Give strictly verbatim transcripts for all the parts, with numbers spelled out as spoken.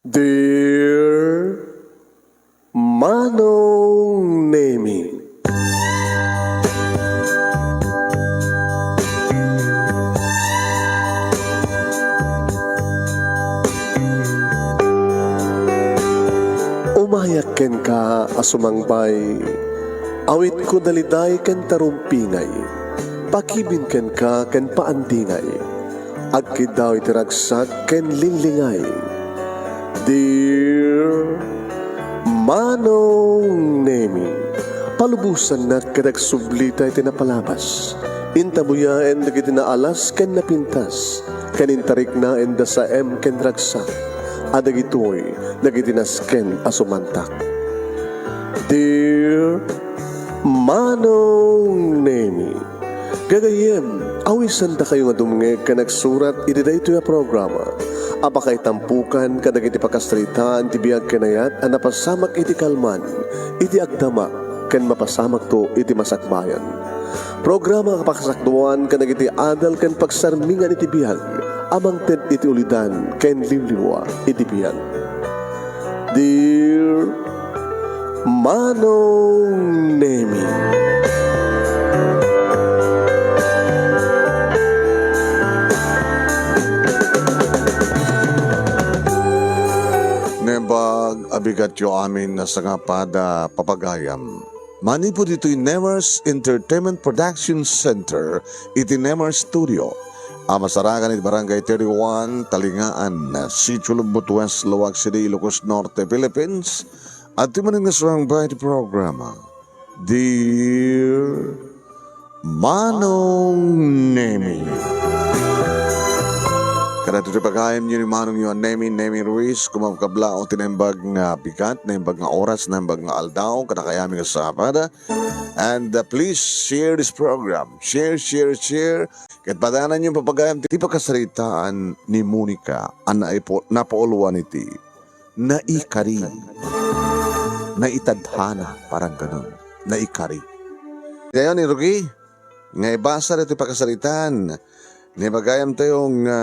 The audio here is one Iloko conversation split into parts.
Dear Manong Nemi. Umayak kenka a sumangbay, awitko daliday ken tarumpingay, pakibin kenka ken paandingay. Agkiddaw iti ragsak ken linglingay. Dear Manong Nemi, palubosannak ket agsublita iti napalabas. Intabuyaen dagiti naalas ken napintas, ken intariknaen da saem ken ragsak, a dagitoy dagiti nasken a sumantak. Dear Manong Nemi, gagayyem, awisandakayo nga dumngeg ken agsurat iti daytoy a programa a pakaitampukan kadagiti pakasaritaan ti biag ken ayat a napasamak iti kalman, iti agdama, ken mapasamakto iti masakbayan. Programa a pakasakduan kadagiti adal ken pagsarmingan iti biag a mangted iti ulidan ken limlimua iti biag. Dear Manong Nemi. Naimbag a bigatyo amin a sangapada, papagayam. Manipud ditoy Nemers Entertainment Production Center iti Nemers Studio a masarakan iti Barangay thirty-one, Talingaan, Sitio Lumbot West, Laoag City, Ilocos Norte, Philippines. Adtoy manen nga sumangbay iti programa, Dear Manong Nemi. Kadagitoy ti pagayamyo ni Manongyo a Nemi, Nemi Ruiz, kumakablaw ti naimbag nga bigat, naimbag nga oras, naimbag nga aldaw, kadakayo amin a sangapada. And, uh, please share this program. Share, share, share. Ket padananyo, papagayam, ti pakasaritaan ni Monica a naipo-, napauluan iti naikari, naitadhana, parang ganun. Naikari. Dayon ni Rugi, nga ibasa ditoy pakasaritaan, ni bagayam tayo nga,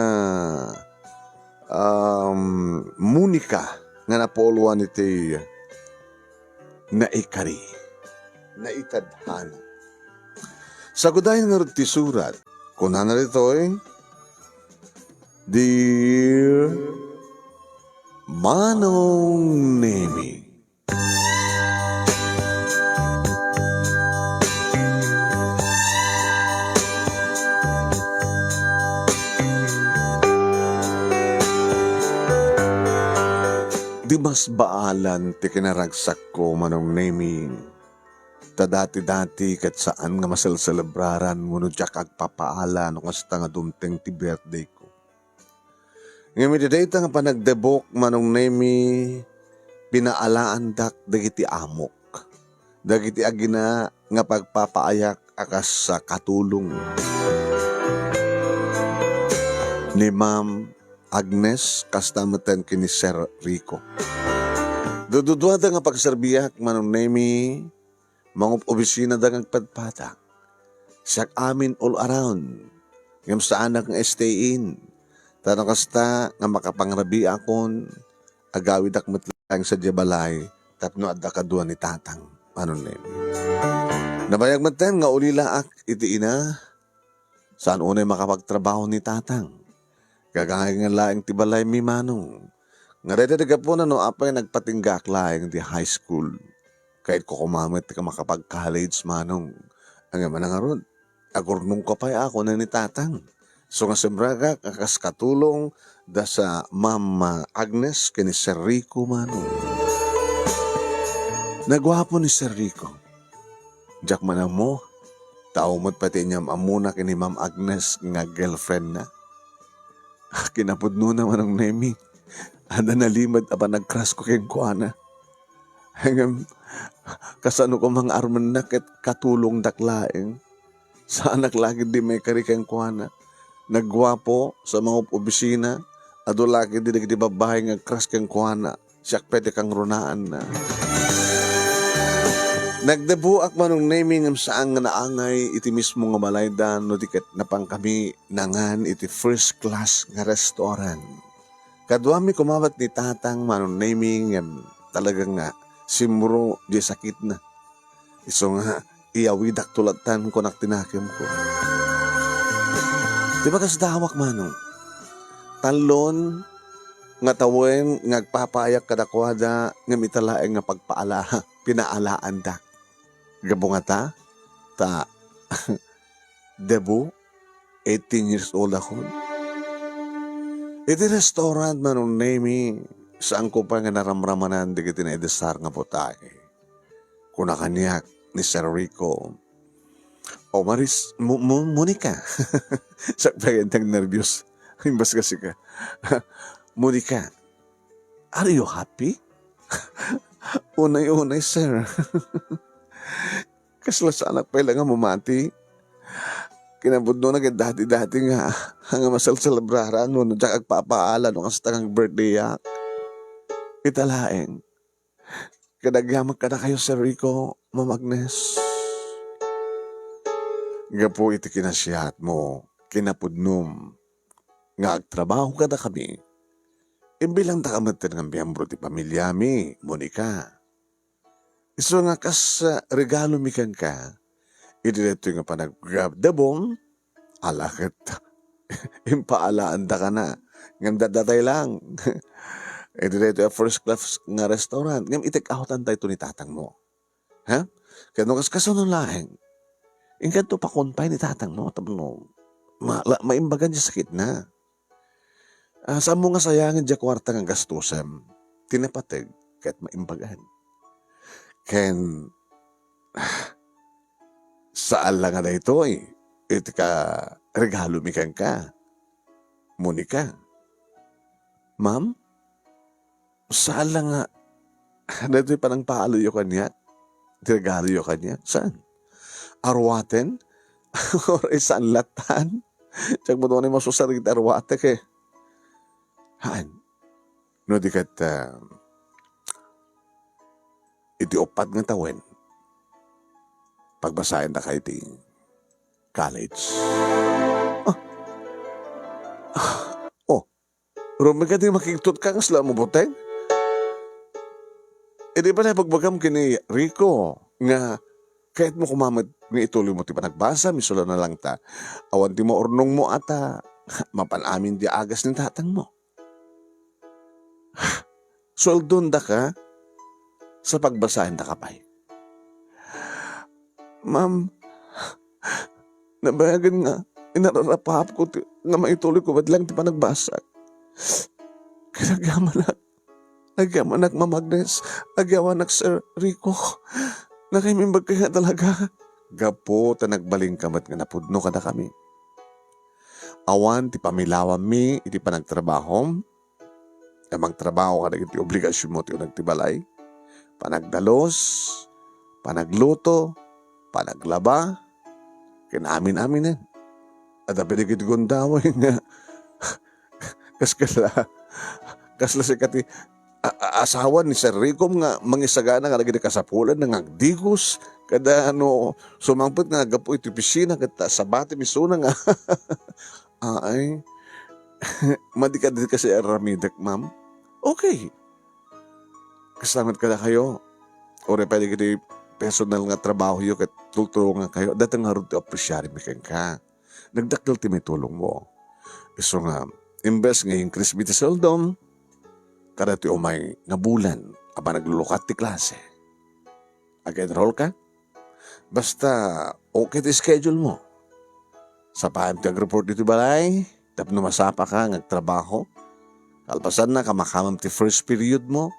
um, Monica nga napauluan iti naikari, naitadhana. Sagudayen ngarud ti surat, kunana ditoy, Dear Manong Nemi. Di mas baalan ti kinaragsakko, Manong Nemi. Ta dati-dati ket saan nga maselselebraran wenno diak agpapaala no kasta nga dumteng ti birthdayko. Ngem iti dayta nga panagdebok, Manong Nemi, pinaalaandak dagiti amok, dagiti agina nga pagpapaayak a kas katulong ni Ma'am Agnes, kasta metten ken ni Sir Rico. Dududuada nga pagserbiak, Manong Nemi, mangup-obisinada nga agpadpada. Siak amin all around. Ngem saanak nga stay in. Ta no kasta nga makapangrabiakon, agawidak met laeng sadiay balay tapno adda kadua ni Tatang, Manong Nemi. Nabayag metten nga ulilaak iti ina, saan unay makapagtrabaho ni Tatang. Gagangay nga laeng ti balaymi, Manong. Nga dayta ti gapuna no apay nagpatinggaak laeng ti high school. Kayatko koma met ti makapag-college, Manong. Ngem a nangarud, agurnongko pay a kuna ni Tatang. So nga simragak a kas katulong da sa Ma'am Agnes ken ni Sir Rico, Manong. Naguapo ni Sir Rico. Diak man ammo, tao met pay ti inyam-ammona ken ni Ma'am Agnes nga girlfriendna. Kinapudnona, Manong Nemi, adda nalimed a panagcrushko kenkuana. Ngem, kasano koma nga armenna ket katulongdak laeng. Saanak la ketdi maikari kenkuana. Nagguapo sa mangup-obisina, adu la ketdi dagiti babbai nga agcrush kenkuana. Siak pay ti kangrunaanna. Nagdeboak, Manong Nemi, ngem saan nga naangay iti mismo nga balayda no di ket napangkami nangan iti first class nga restaurant. Kaduami koma met ni Tatang Manong Nemi ngem talaga nga simro diay sakitna. Isu nga, iyawidakto latta, kunak ti nakemko. Ti bagasdawak, Manong, tallon nga tawen nga agpapaayak kadakuada ngem ita laeng nga pagpaala, pinaalaandak. Gapu ngata, ta, Debu, eighteen years old ako. Iti restaurant, Manong Nemi, saanko pay nga naramramanan dagiti naidesar nga putahe. Kuna kaniak ni Sir Rico, "O, Maris, Mo-, Mo-, Monica." Siak pay nga nagnerbios. Imbas kasi ka, "Monica, are you happy?" "Unay-unay, sir." Kasla saanak pay la nga mamati. Kinapudnona ket dati-dati nga, nga masalselebrara no, no diak agpapaala no kasta nga birthday-ak. Ita laeng. Ket agyaman kadakayo, Sir Rico, Ma'am Agnes. Gapu iti kinasiatmo, kinapudnom nga agtrabaho kadakami, imbilangtaka metten nga miyembro ti pamiliami, Monica. Isu nga kas, ah, regalomi kenka, iti daytoy nga panagdabdabum, ala ket impaalaandakana, ngem datdatay lang. Iti daytoy a first class nga restaurant, ngem i-take outan daytoy ni tatangmo. Ha? Ket no kas-, kasano laeng? Inkanto pakon pay ni tatangmo tapno ma-, la-, maimbagan ti sakitna. Ah, saanmo nga sayangen diay kuarta nga gastusem? Ti napateg ket maimbagan. Ken, saan la nga daytoy iti karegalomi kenka, Monica. Ma'am, saan la nga daytoy panangpaalayo kaniak? Ti regaloyo kaniak? Saan? Aruaten? Uray saan lattan? Diak met unay masusar iti aruatek, eh. Haan. No di ket, ah, iti uppat nga tawen, pagbasaendaka iti college. Ah. Ah. Oh, Rumi, kadi makigtot ka, kasla mo buteng? Idi pay ibagbagam ken ni Rico nga kayatmo koma met nga ituloymo ti panagbasa, isu la lang ta awan ti maurnongmo a ta mapan amin diay agas ni tatangmo. Sueldondaka sa pagbasaendaka pay. Ma'am, nabayagen nga inararapahapko ti, nga maituloyko met laeng ti panagbasak. Ket agyamanak, agyamanak, Ma'am Agnes, agyawanak, Sir Rico. Nakaimbag kay nga talaga. Gapu ta nagbalinka met nga napudno kadakami. Awan ti pamilawammi iti panagtrabahom, a mangtrabaho kadagiti obligasionmo ti uneg ti balay, panagdalus, panagluto, panaglaba, ken amin-aminen. Adda pay dagiti gundaway nga kas-, kasla, kasla sika ti a-, a-, asawa ni Sir Ricom nga mangisagana kadagiti kasapulanna nga agdigos, kada no sumangpet nga aggapu iti opisina ket sabatem isuna nga Ay, madi kadi kasi aramidek, ma'am? Okay. Kasta met kadakayo, uray pay dagiti personal nga trabahoyo ket tultulongankayo, dateng ngarud ti apresiarmi kenka. Nagdakkel ti maitulongmo. Isu nga, imbes nga i-increase mi ti sueldom, kada ti umay nga bulan a panaglulukat ti klase. Ag-enroll ka? Basta okay ti schedule mo. Sapaem ti agreport ditoy balay tapno masapa ka nga agtrabaho. Kalpasanna, kamakam ti first period mo.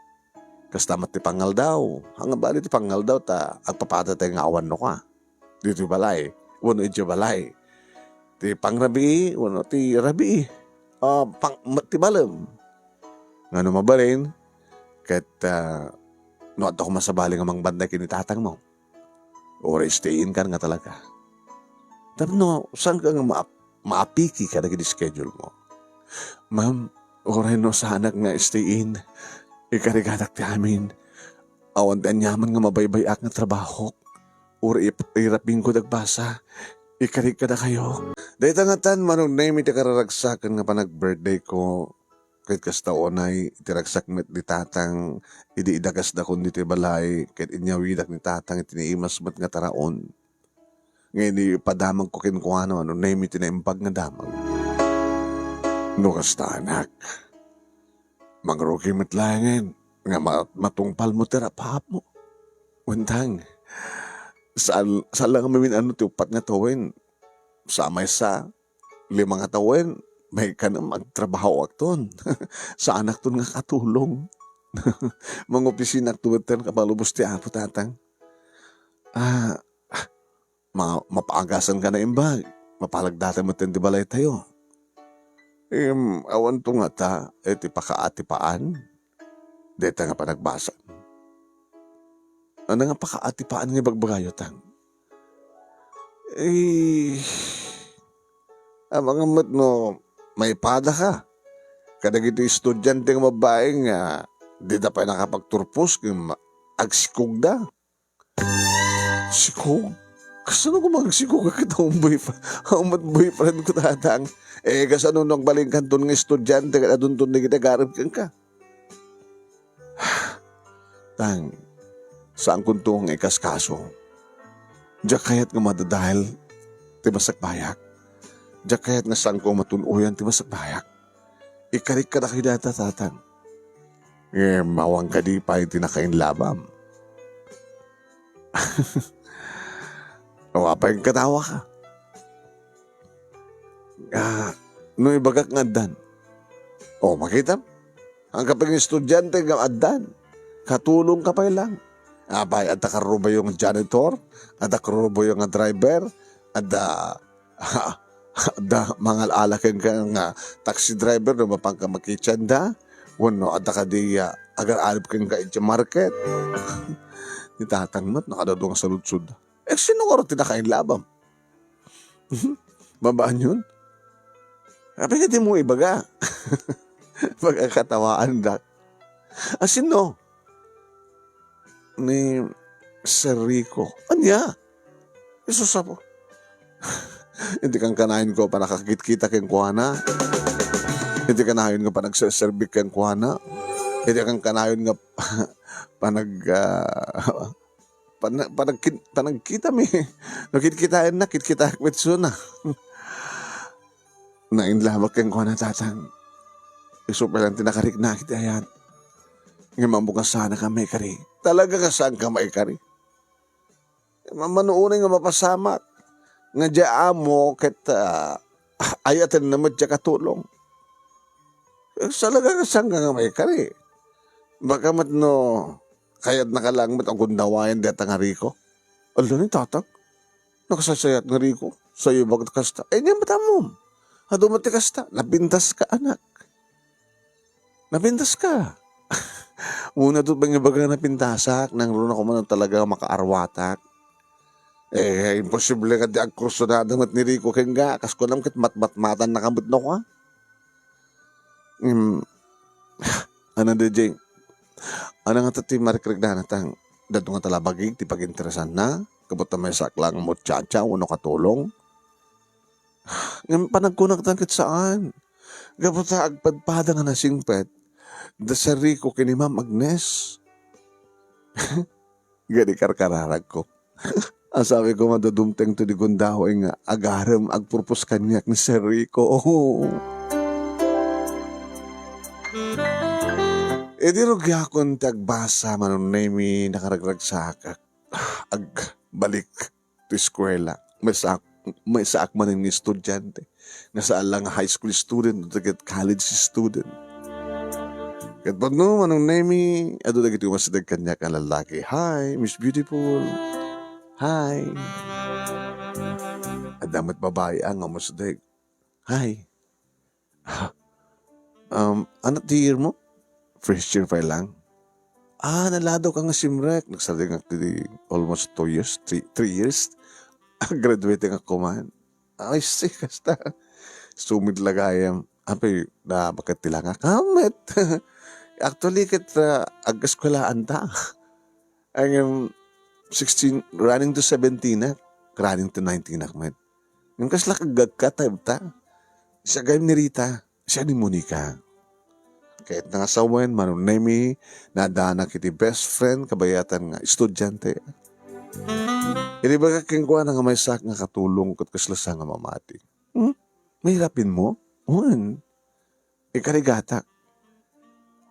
Kasta met ti pangaldaw. Haan nga bali ti pangaldaw ta agpapadatay nga awan no ka ditoy balay wenno idiay balay. Ti pangrabii wenno ti rabii. Ah, pang-, ma-, ti malem. Nga no mabalin, ket, ah, no adda koma sabali nga mangbantay ken ni tatangmo, uray stay-in ka nga talaga. Tapno, saan ka nga maap-, maapiki kadagiti schedule mo? Ma'am, uray no saanak nga stay-in, ikarigadak ti amin. Awan ti aniaman nga mabaybay-ak nga trabahok. Uray ip-, irapingko dagbasa. Ikarig kadakayo. Dayta ngatan, Manong Nemi, ti kararagsaken nga panag-birthday ko. Ket kasta unay iti ragsak met ni Tatang idi idakesdakon ditoy balay ket inyawidak ni Tatang iti naimas met nga taraon. Ngem ipadamagko kenkuana no Nemi ti naimbag nga damag. No kasta, anak, mangrugi met laengen nga ma-, matungpalmo ti rapaapmo. Wen Tang, saan, saan la nga mamin-ano ti uppat nga tawen. Sa maysa, lima nga tawen, maikanem agtrabahoakton. Saanakton nga katulong. Mangopisinakto metten kapalubos ti Apo, Tatang. Ah, ma-, mapaagasanka naimbag. Mapalagdatan metten ti balaytayo. Em, awanto ngata iti pakaatipaan dayta nga panagbasam. Ania nga pakaatipaan nga ibagbagayo, Tang? Eh, amangan met no maipadaka kadagiti estudiante nga babbai nga dida pay nakapagturpos ngem agsikogda. Sikog? Kasano koma agsikog ket awan boyfriend, awan met boyfriend ko, Tatang? Eh, kasano no agbalinkanton nga estudiante ket adunton dagiti agarem kenka? Tang, saankonto nga ikaskaso. Diak kayat nga madadael ti masakbayak. Diak kayat nga saanko matun-oyan ti masakbayak. Ikarik kadakayo dayta, Tatang. Ngem awan kadi pay ti nakainlabam. Awa pay nga katawaka. Ah, no ibagak nga addan. O, makitam? Ang kapag estudyante nga addan, katulong ka pay lang. Apay, adda karubayo nga janitor, adda karubayo nga driver, adda, adda mangal-ala kenka nga taxi driver no mapanka makitienda, wenno adda kadi, ah, agar-arib kenka iti market. Ni Tatang met, nakadadu nga saludsod. Eh, sino ngarud ti nakainlabam? Babaen yun? Apay nga dimo ibaga? Pagkakatawaandak. A, sino? Ni Sir Rico. Ania? Jesus apo. Iti kankanayon ko panakakitkita kenkuana. Iti kanayon nga panagserserbik kenkuana. Iti kankanayon nga panag-, ah, Pana-, panagkit-, panagkitami. No kitkitaenna, kitkitaek met isuna. Nainlabak kenkuana, Tatang. Isu pay lang ti nakariknak iti ayat. Ngem ammok a saanka maikari. Talaga nga saanka maikari. Ma-, mano unay nga mapasamak. Nga diak ammo ket, ah, ayatenna met diak a tulong. Eh, talaga nga saanka nga maikari. Baka met no kayatnaka lang met a gundawayan dayta nga Rico. Ala ni Tatang, nakasaysayat nga Rico, sayo baket kasta. Eh, ngem met ammom. Adu met ti kasta, napintaska, anak. Napintaska. Muna to pangibaga napintasak, nangruna ko man talaga makaarwatak. Eh, imposible nga di agkursunada met ni Rico kenka, kas kunam ket matmatmatannaka met no kua. Ngem, ano, D J? Ano nga ti marikrik da natang? Dadu nga talabagig ti paginteresanna? Gapu ta maysaak lang muchacha wenno katulong? Ngem panagkunak ta ket saan. Gapu ta agpadpada nga nasingpet da Sir Rico ken ni Ma'am Agnes. Gadi karkararagko. Asabi ko, madudumteng to di gundaway nga agarem agpurpos kaniak ni Sir Rico. Idi rugiakon ti agbasa, Manong Nemi, nakaragragsakak. Agbalik ti eskuela. Maysaak, maysaak manen nga estudiante. Nga saan la nga high school student, ket college student. Ket pudno, Manong Nemi, adu dagiti umasideg kaniak a lallaki. "Hi, Miss Beautiful." "Hi." Adda met babai a nga umasideg. "Hi." "Ha? Um, ano ti year mo?" "First year pa lang." "Ah, naladaw ka nga simrek." Nagsardengak ti almost two years, three, three years. Graduating ako man. Ay, si, kasta. Sumid la gayam. Apay, na, bakit ti langak? Kamet. Actually, ket, ah, ag-eskwelaanta. Ang, um, sixteen, running to seventeen na. Running to nineteen na, met. Yung kasla kagagka, type ta. Siya gayam ni Rita. Siya ni Monica. Ket nga sawen, Manong Nemi, naaddanak iti best friend, kabayatan nga estudiante. Inibagak kenkuana nga maysaak nga katulong ket kasla sa nga mamati. Hmm? Mahirapin mo? Wen. Ikarigatak.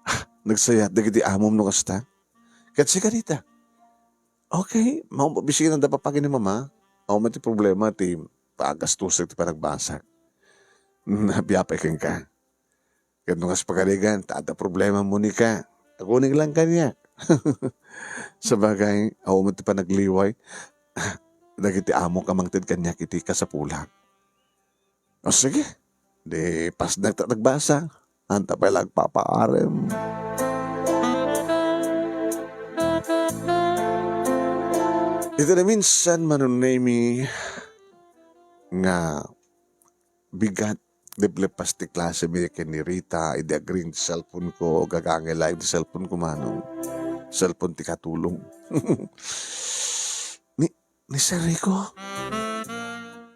Ah, nagsayat dagiti amom no kasta. Ket sika dita. Okay, mao, bisinan da papagi ni mama. Awan met ti problema ti pagastusak ti panagbasak. Nabiapay kenka. Ket no kas pagarigan, ta adda problema, Monica. Aguning lang kaniak. Sabagay, awan met ti panagliway. Dagiti amok a mangted kaniak iti kasapulak. O sige, di pasdak ta nagbasa. Anta pay la agpapaarem. Iti naminsan, Manong Nemi, nga bigat, deblep pas ti klase mi ken ni Rita, idi agring ti cellphone ko, gagangay laeng ti cellphone ko, manong. Cellphone ti katulong. Ni, ni Sir Rico?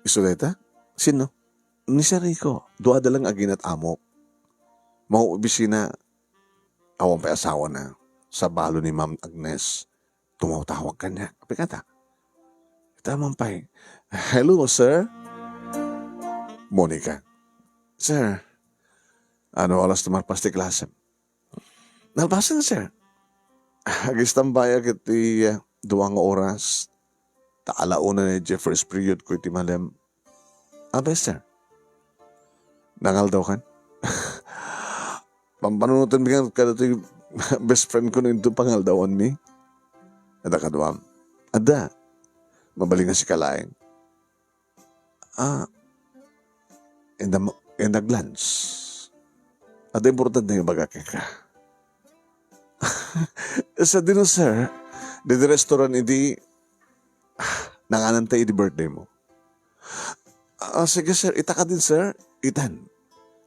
Isu dayta? Sino? Ni Sir Rico. Dua da lang aginat amok. Mao opisina, awan pay asawana. Sa balo ni Ma'am Agnes. Tumawtawag kaniak. Apay kata? Ita man pay. "Hello, sir." Monica. "Sir, ano oras ti malpas ti klasem?" "Nalpasen, sir. Agistambay iti, uh, dua nga oras. Ta ala una ni first period ko iti malem." "Apay, sir? Nangaldawkan?" "Pampanunotenmi nga kadatoy best friend ko no inton pangaldawanmi." "Adda kaduam?" "Adda. Mabalin nga sika laeng." "Ah, inda, inda nag-lunch. Adda importante nga ibaga kenka." "Sa dino, sir? Didi restaurant idi nangananta idi birthday mo." "Ah, sige, sir. Ita kadin, sir. Itan.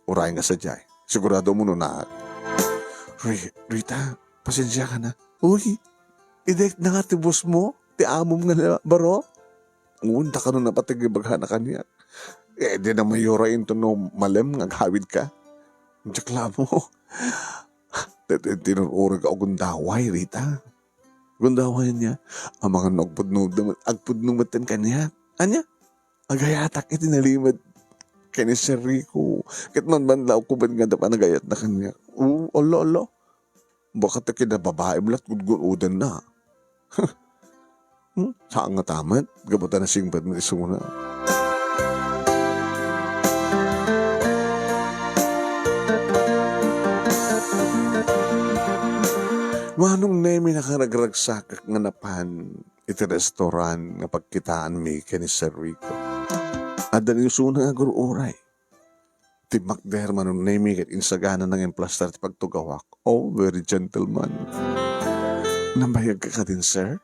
Uray nga sadiay. Sigurado mo no na." "Ri-, Rita, pasensiakan, a. Uy, idek na nga ti boss mo, ti amom nga na-, baro. Wen, ta kano napateg nga ibaga na kaniak. Eh, di na mayura into no malem nga aghawidka. Diak la ammo. Daytoy tinur-ureg a gundaway, Rita." Gundaway ania? Amangan no agpudno, agpudno metten kaniak. Ania? Agayatak iti nalimed ken ni Sir Rico. Ket manmanlawko met nga adda panagayatna kaniak. O, ala, ala. Baka ta kinababaem la ti gudgudodenna. Hmm? Saan nga tamet? Gapu ta nasingpet met isuna. Manong Nemi, nakaragragsakak nga napan iti restaurant nga pagkitaanmi ken ni Sir Rico. Adda ni isuna nga agur-uray. Timmakder, Manong Nemi, ket insaganana nga implastar ti pagtugawak. Oh, very gentleman. "Nabayag ka kadin, sir?"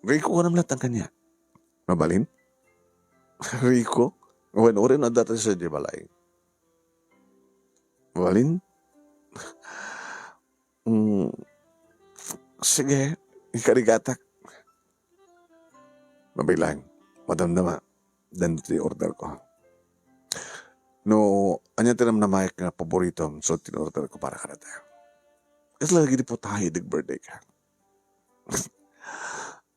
"Rico, kunam latta kaniak." "Mabalin?" "Rico? Wen, uray no adda ta sadiay balay." "Mabalin?" "Mm, sige, ikarigatak." "Mabilang, madamdama, daytoy ti order ko. No ania ti namnamaek nga paboritom, so ti order ko para kadata. Kasla lagi ti putahe idi birthday ka."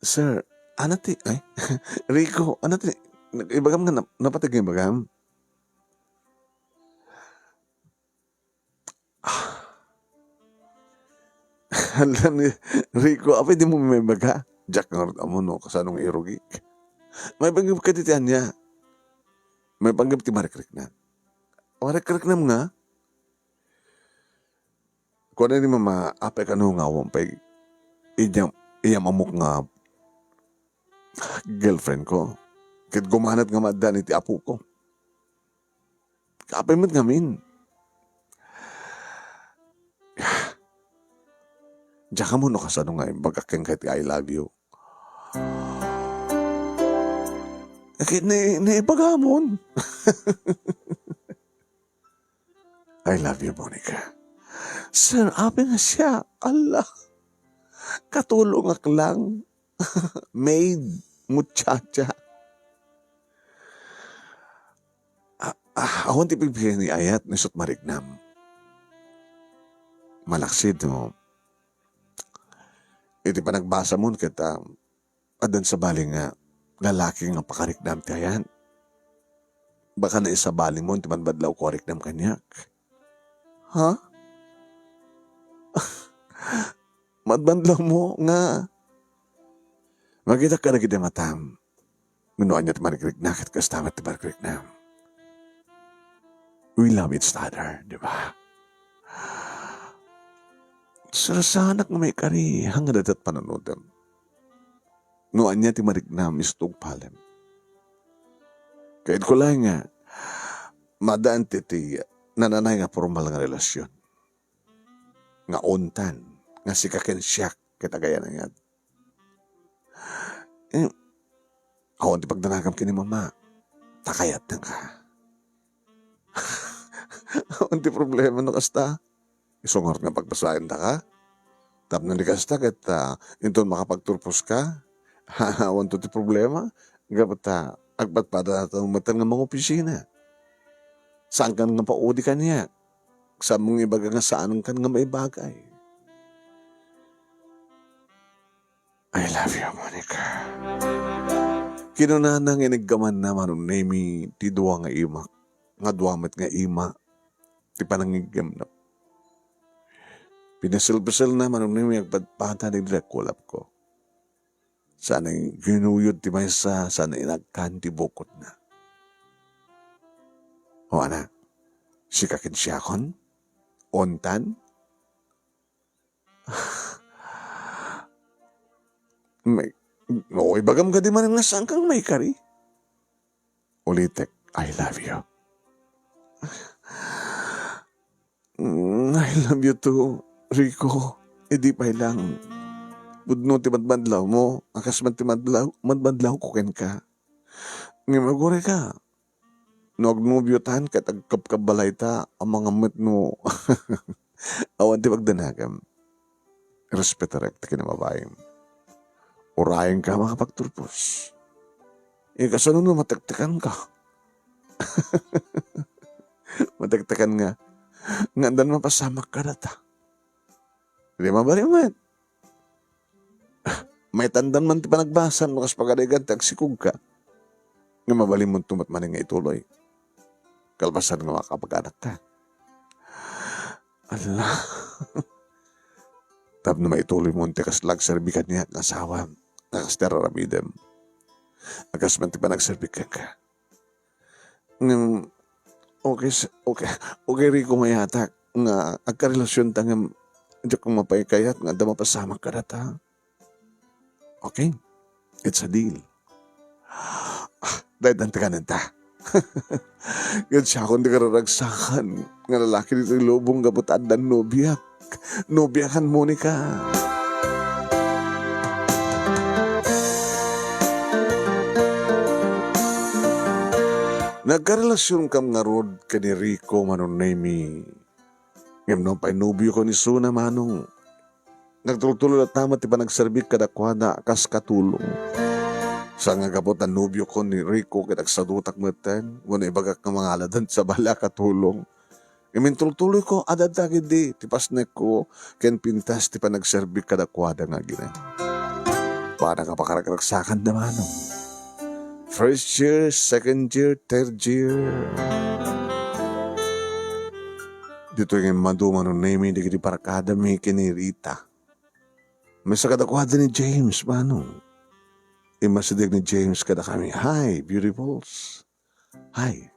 "Sir, ano ti, ay, Rico, ano ti, ibagam nga nap-, napateg nga ibagam?" Hala ni Rico, apay di mo maibaga? Diak ngarud ammo no kasano nga irugik. Maipanggep ka ti ania? Maipanggep ti marikriknam. Marikriknam nga? Kuana ni mama, apay kano nga awan pay iyam, iyam ammok nga girlfriend ko. Ket gumanat nga maaddan iti apo ko. Apay met ngamin? Diak ammo no kasano nga imbagak kenka ti "I love you." Ket ni, ni ibagamon. "I love you, Monica." Sir, apay nga siak? Allah. Katulongak lang. Maid, muchacha. Ah, ah, awan ti pigpigay ni ayat, ni sut mariknam. Malaksid no iti panagbasam ket, ah, addan sabali nga lalaki nga pakariknam ti ayan. Baka naisabali mo ti madmadlaw ko a riknam kaniak. Ha? Madmadlaw mo nga makita ka dagiti matam. No ania ti marikrikna, ket kasta met ti marikrikna. We love each other, di ba? Sarasanak nga maikari, hangad ada't panunodem. No ania ti mariknam, isu ti ugpalem. Kayatko laeng nga maadaan ti, ti nananay nga pormal nga relasyon. Nga ontan, nga sika ken siak, ket agayan-ayat. Eh, awan ti pagdanagam ken ni Mama. Ta kayatnaka. Awan ti problema no kasta. Isu ngarud nga pagpasaendaka. Tapno di kasta ket, ah, inton makapagturposka, awanto ti problema. Gapu ta agpadpadatayo metten nga mangopisina. Saankan nga paudi kaniak. Saanmo nga ibaga nga saankan nga maibagay. I love you, Monica. Kinunana nga iniggamanna, Manong Nemi, ti dua nga imak, nga dua met nga ima, ti panangiggimna. Pinasilpiselna, Manong Nemi, agpadpada dagiti dakulapko. Saan nga ginuyod ti maysa, saan nga inagtan ti bukotna. O, ana, sika ken siakon? Ontan? May, o, ibagam kadi manen nga saankang maikari? Ulitek, I love you. Mm, I love you too, Rico. Idi pay lang, pudno ti madmadlawmo, a kas met ti madlaw-, madmadlawko kenka. Ngem agurayka, no agnobiotan ket agkabkabbalayta, amangan met no awan ti pagdanagam. Respetarek ti kinamabaim. Urayenka a makapagturpos. Eh, kasano no matektekanka? Matektekan nga, nga addan mapasamak kadata. Di mabalin met. Maitandan man ti panagbasam no kas pagarigan ti agsikogka. Nga mabalinmonto met manen nga ituloy. Kalpasan nga makapag-anakka. Ala. Tapno maituloymon ti kasla agserbi kaniak nga asawam, a kas ti ar-aramidem. A kas met ti panagserbik kenka. Ngem, okay, s-, okay, okay, Rico, mayatak nga agkarelasionta ngem diak mapaikayat nga adda mapasamak kadata. Okay? It's a deal. Ah, daytan ti kanenta. Ket siakon ti kararagsakan nga lalaki ditoy lubong gapu ta addan nobiak. Nobiakan, Monica. Nagkarelasionkam ngarud ken ni Rico, Manong Nemi. Ngem no pay nobiokon isuna, Manong, nagtultuloy latta met ti panagserbik kadakuada a kas katulong. Saan nga gapu ta nobiokon ni Rico ket agsadutak metten, wenno ibagak nga mangaladan sabali a katulong. Ngem intultuloyko, adda dagidi ti pasnekko ken pintas ti panagserbik kadakuada nga agina. Para nga pakaragragsakanda, Manong. First year, second year, third year. Ditoy nga immadu, Manong Nemi, dagiti barkadami ken ni Rita. Maysa kadakuada ni James, Manong. Immasideg ni James kadakami, "Hi, beautifuls." "Hi.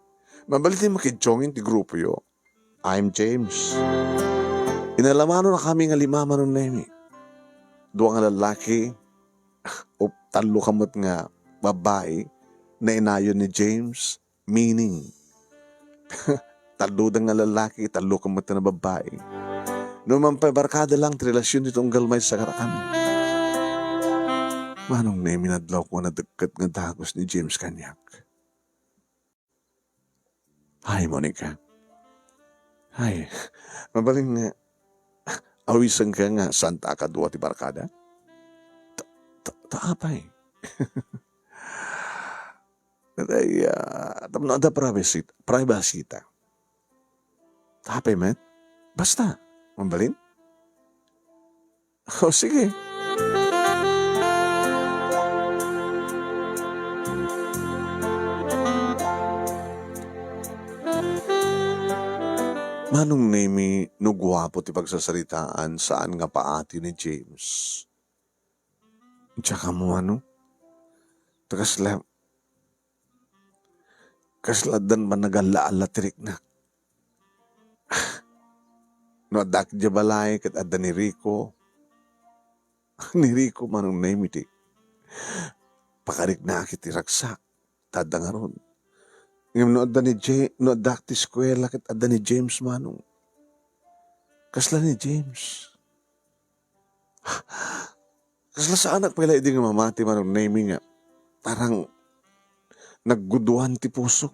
Mabalin ti makidjongin ti grupoyo. I'm James." Inalamanon a kami nga lima, Manong Nemi. Dua nga lallaki, o tallo ka met nga babbai, nainayon ni James, meaning, tallo da nga lallaki, tallo ka met nga babbai. No man pay barkada lang ti relasion ditoy unggal maysa kadakami. Manong Nemi, nadlawko a nadekket nga dagus ni James kaniak. Hi, Monica. Hi. Mabalin nga awisenka nga saanta a kadua ti barkada? Ta, ta, ta apay? Tay, ah, tapno adda privacy, privacy ta. Ta apay met? Basta, mabalin? O, sige. Manong Nemi, no guapo ti pagsasaritaan, saan nga paati ni James. Diak ammo, ano? Ta kasla, kasla addan panagalla-alla ti riknak. No addak idiay balay ket adda ni Rico. Ni Rico, Manong Nemi, ti pakariknak iti ragsak. Ta adda ngarud. Ngem no adda ni Ja-, no addak ti eskuela ket adda ni James, Manong. Kasla ni James. Kasla saanak pay la idi nga mamati, Manong Nemi, nga parang nagguduan ti pusok.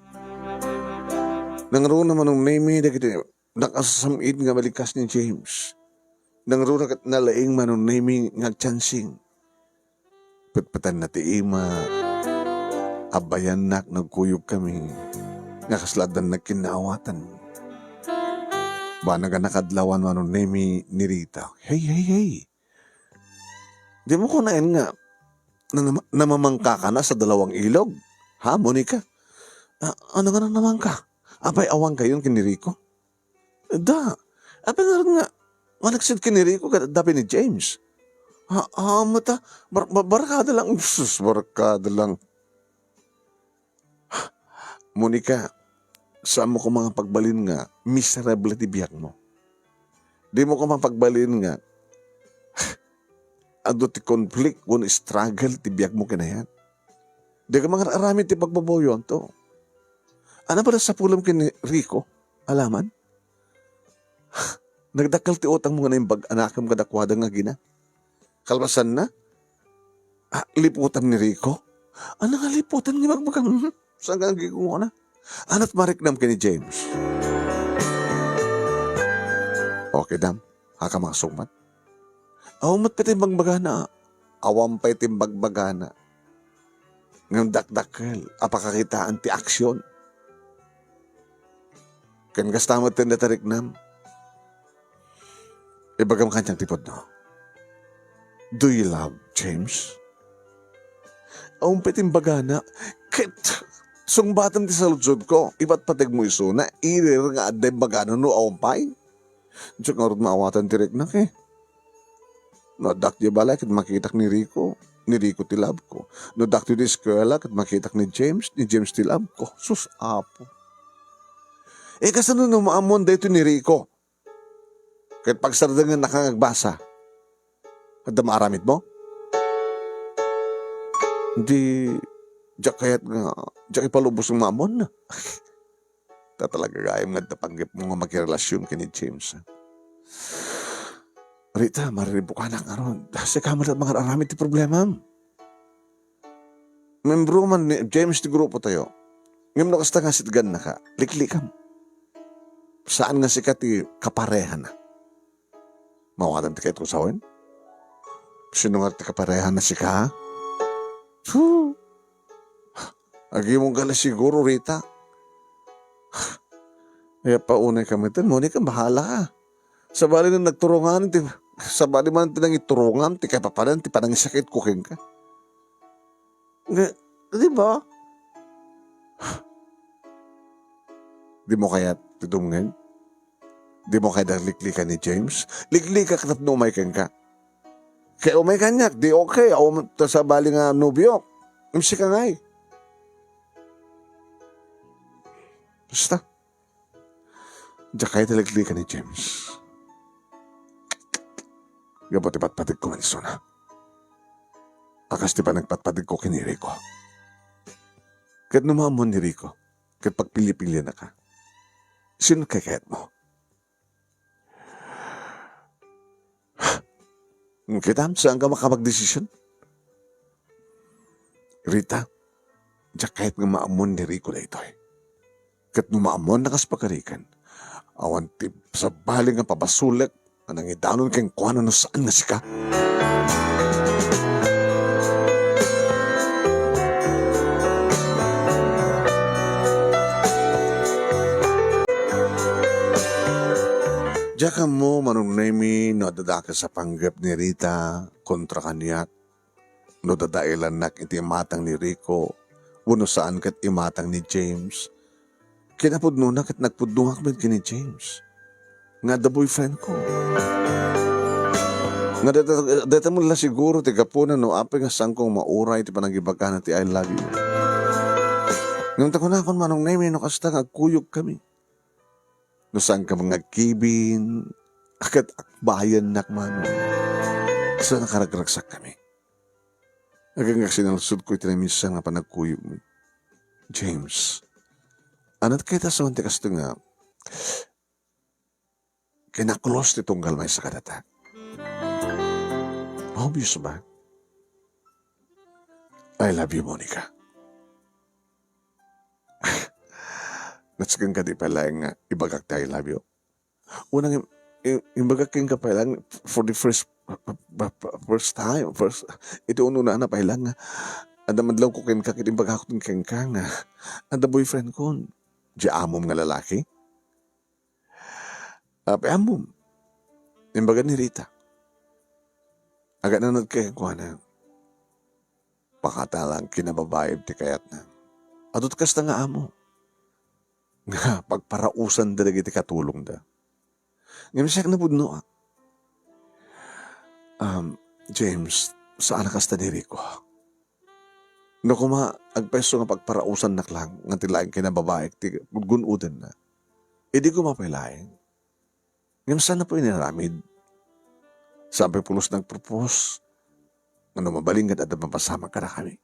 Nangruna, Manong Nemi, dagiti nakasasam-id nga malikas ni James. Nangruna ket nalaing, Manong Nemi, nga agtiansing. Petpetenna ti ima, abbayannak no agkuyogkami, nga kasla addan nagkinnaawatan. Banag a nakadlawan, Manong Nemi, ni Rita. Hey, hey, hey! Dimo kunaen nga nanama-, namamangkakana sa dalawang ilog? Ha, Monica? A-, ano nga namamangka? Apay, awan kayon ken ni Rico? Da, apay ngarud nga maneksid ken ni Rico ket adda pay ni James? Ha, amo ta, bar-, bar-, barkada lang. Sus, barkada lang. Monica, saanmo koma nga pagbalin nga miserable ti biagmo. Dimo koma pagbalin nga adu ti conflict wenno struggle ti biagmo kinayan. Dika mangar-aramid ti pagbabawianto. Ania pay la sapulem ken ni Rico? Alaman? Nagdakkel ti utangmo nga naimbag-anakem kadakuada nga agina. Kalpasanna, ah, liputam ni Rico? Ania nga liputan nga ibagbagam? Hmm? Saan ka nagigungona? Ania't mariknam ken ni James? Okay, dam. Haka makasungbat? Awan met pay ti imbagbagana. Awan pay ti imbagbagana. Ngem dakdakkel a pakakitaan ti aksyon. Ken kasta met ti inda tariknam. Ibagam kaniak ti pudno. Do you love James? Awan pay ti imbagana. Ket sungbatem ti saludsodko. Ipatpategmo isuna. Irir nga adda imbagana no awan pay. Diak ngarud maawatan ti riknak, eh. No addak diay balay ket makitak ni Rico, ni Rico ti love ko. No addak ti eskuela ket makitak ni James, ni James ti love ko. Sus, Apo. Eh, kasano no maammoan daytoy ni Rico? Ket pagsardengennaka nga agbasa. Adda maaramidmo? Di, diak kayat nga, diak ipalubos nga maammoanna. Ta talaga gayam nga adda panggepmo nga makirelasion ken ni James, ha? Rita, mariribukanak ngarud. Sika met la mangar-aramid ti problemam. Membro man ni James ti grupotayo. Ngem no kasta nga sitgannaka, liklikam. Saan nga sika ti kaparehana. Mawadan ti kayatko sawen? Sino nga ti kaparehana, sika? Huh! Agimong ka na siguro, Rita. Kaya paunay ka metten, Monica, bahala ka. Sabali nga nagturungan ti, sabali man ti nangiturungam, ti kapapanan, ti panangisakit ko kenka. Nga, di ba? Di mo kayat ti dumngeg? Di mo kayat liklika ni James? Liklika ket no umay kenka. Kay umay kaniak, di okay. Awan ta sabali nga nobio. Imsi ka ngay. Basta. Diak kayat liklika ni James. Gapu ti patpategko man isuna. A kas ti panagpatpategko ken ni Rico. Ket no maammoan ni Rico, ket pagpili-pilianaka, sino ti kayatmo? Ngem kitam, saan ka makapagdesisyon? Rita, diak kayat nga maammoan ni Rico daytoy. Ket no maammoanna kas pagarikan, awan ti sabali nga pabasolek nga nangidanon kenkuana no saan nga sika. Ammo, Manong Nemy, no adda dakes a panggep ni Rita kontra kaniak, no dadailannak iti imatang ni Rico, wenno saan ket imatang ni James. Kinapudnona ket nagpudnoak met ken ni James nga adda boyfriend ko. Nga deta, deta met la siguro ti gapuna no apay nga saankong mauray ti panangibagana ti "I love you." Ngem ta kunakon, Manong Nemy, no kasta nga agkuyogkami. No saanka nga agkibin, ket akbayannak manen. Sa nakaragraksakkami. Agingga sinalsodko iti naminsan nga panagkuyogmi. James, anat kayta sa ti kasto nga kinakulos ti tunggal maysa kadata. Obvious ba? "I love you, Monica." Nasaken kadi pay laeng nga ibagak ti "I love you"? Unang im-, im-, imbagak kenka pay laeng for the first, first time, first, iti ununana pay laeng nga adda madlawko kenka ket imbagak kenka nga adda boyfriend kon. Di amom nga lalaki? Apay ammom? Imbaga ni Rita. Agananad kenkuana. Pakatalang kinababaib ti kayatna. Adut kasta nga amo. Nga pagparausanda dagiti katulongda. Ngem siak napudnoak. Um, James, saan a kasta ni Rico. No koma, agpayso nga pagparausannak lang nga ti laeng kinababaik ti gudgun-odenna. Idi koma pay laeng. Ngem saan pay inaramid. Saan pay pulos nagpropose. Nga no mabalin ket adda mapasamak kadakami.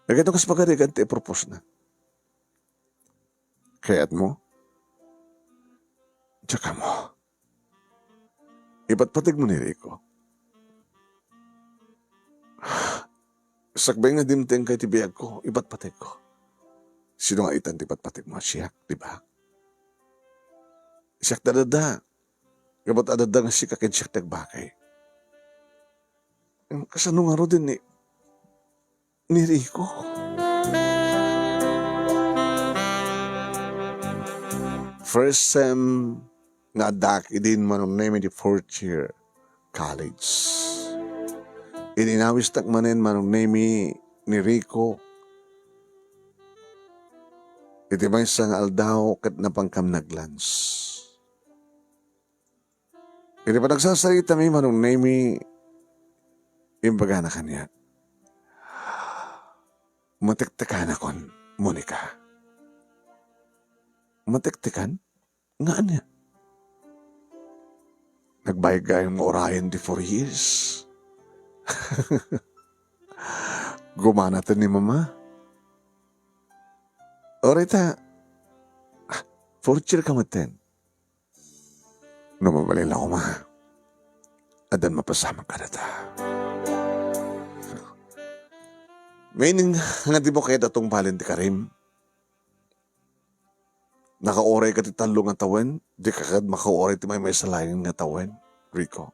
Dagitoy kas pagarigan ti ipropose na. Kayatmo? Diak ammo. Ipatpategmo ni Rico. Sakbay nga dimtengka iti biagko, ipatpategko. Sino nga itan ti ipatpategmo? Siak, di ba? Siak ti adda. Gapu ta adda nga sika ken siak ti agbakay. Em, kasano ngaruden ni, ni Rico? First sem nga addaak idin, Manong Nemy, di fourth year college. Ininawistak manen, Manong Nemy, ni Rico iti maysa nga aldaw ket napankam nag-lunch. Iti panagsasaritami, Manong Nemy, imbagana kaniak, "Matektekanakon, Monica." Matektekan? Nga ania? Nagbayag gayam nga urayen ti four years. Gumana ten ni Mama. Uray ta, ah, fourth year ka metten. No mabalin la koma, addan mapasamak kadata. Meaning, nga di mo kayat a tungpalen ti karim? Nakaurayka ti tallo nga tawen, dika kadi makauray ti maymaysa laeng nga tawen, Rico.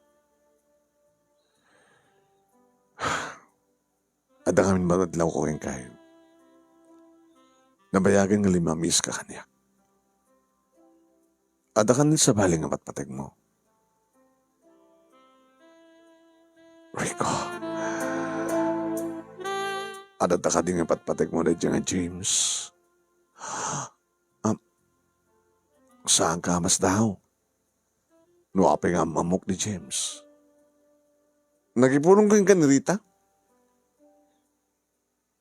Adda ngamin madlawko kenka. Nabayagen nga limamiska kaniak. Adda kadi sabali nga patpategmo? Rico. Adda kadi nga patpategmo daydiay nga James? Am, saanka a masdaw? No apay nga am-ammok ni James? Nagipulong kenka ni Rita?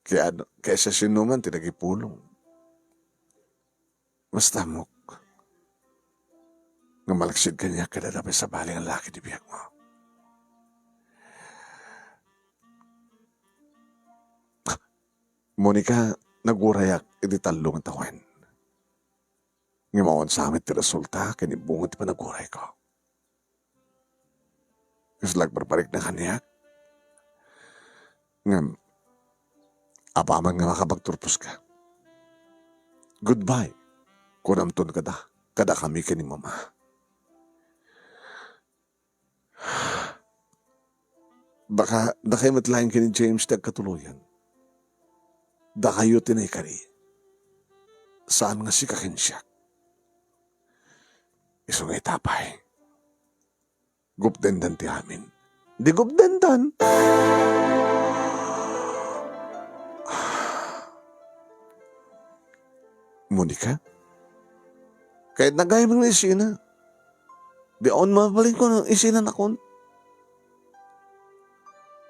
Kaya, kaya siasinoman ti nagipulong. Basta, ammok nga malaksid kaniak kadada pay sabali nga laki ti biagmo. Monica, nagurayak iti tallo nga tawen. Ngem awan sa met ti resulta ken ni bunga ti panagurayko. Kasla agparparikna kaniak. Ngem, apaman nga makapagturposka, "Goodbye," kunamton kada, kadakami ken ni Mama. Baka dakay met laeng ken ni James ti agkatuloyan. Dakayo ti naikari. Saan nga sika ken siak. Isu nga ita pay, gupdendan ti amin. Di gupdendan. Monica? Kayatna gayam nga isina. Di awan mabalinko nga isinan akon.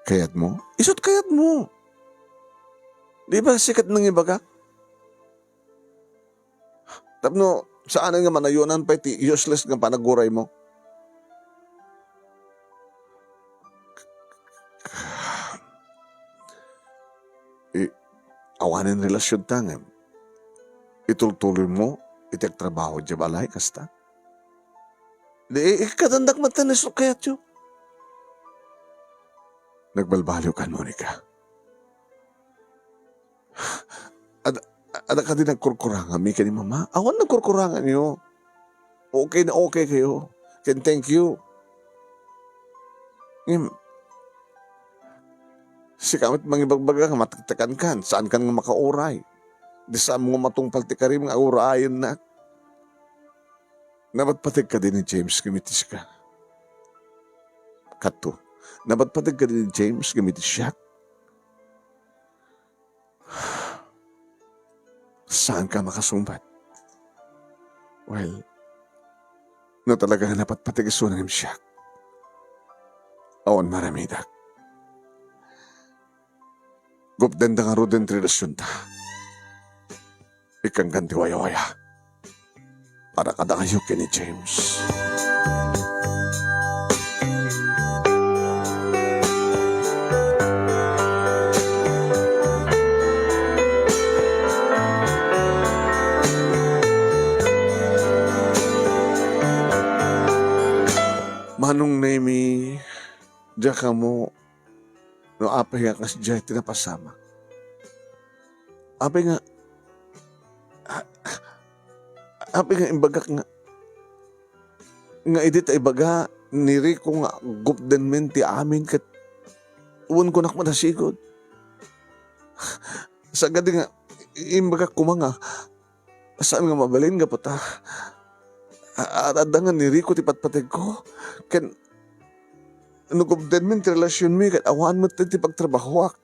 Kayatmo? Isu't kayatmo. Di ba sika ti nangibaga? Tapno saanen nga manayonan pay ti useless nga panaguraymo. I-, awanen relasionta ngem itultuloymo iti agtrabaho diay balay, kasta? Di, ikkadandak met ti kayatyo. Nagbalbaliwkan, Monica. Ad-, adda kadi nagkurkuranganmi ken ni Mama? Awan nagkurkuranganyo. Okay na okay kayo. Ken thank you. Ngem, sika met mangibagbaga nga matektekankan, saankan nga makauray. Di saanmo nga matungpal ti karim nga urayennak. Napatpateg kadi ni James ngem iti sika? Kato, napatpateg kadi ni James ngem iti siak? Saanka makasungbat? Well, no talaga nga napatpateg isuna ngem siak, awan maaramidak. Gupdenda ngaruden ti relasionta. Ikkankan ti wayawaya para kadakayo ken ni James. Manong Nemy, diak ammo no apay nga kasdiay ti napasamak. Apay nga, a-, apay nga imbagak nga, nga idi ta ibaga ni Rico nga gupdenmin ti amin ket wen kunak manasigud. Sagadi nga imbagak koma nga saan nga mabalin gapu ta, a-, adda nga ni Rico ti patpategko. Ken no gupdenmin ti relasionmi ket awan met ti pagtrabahoak.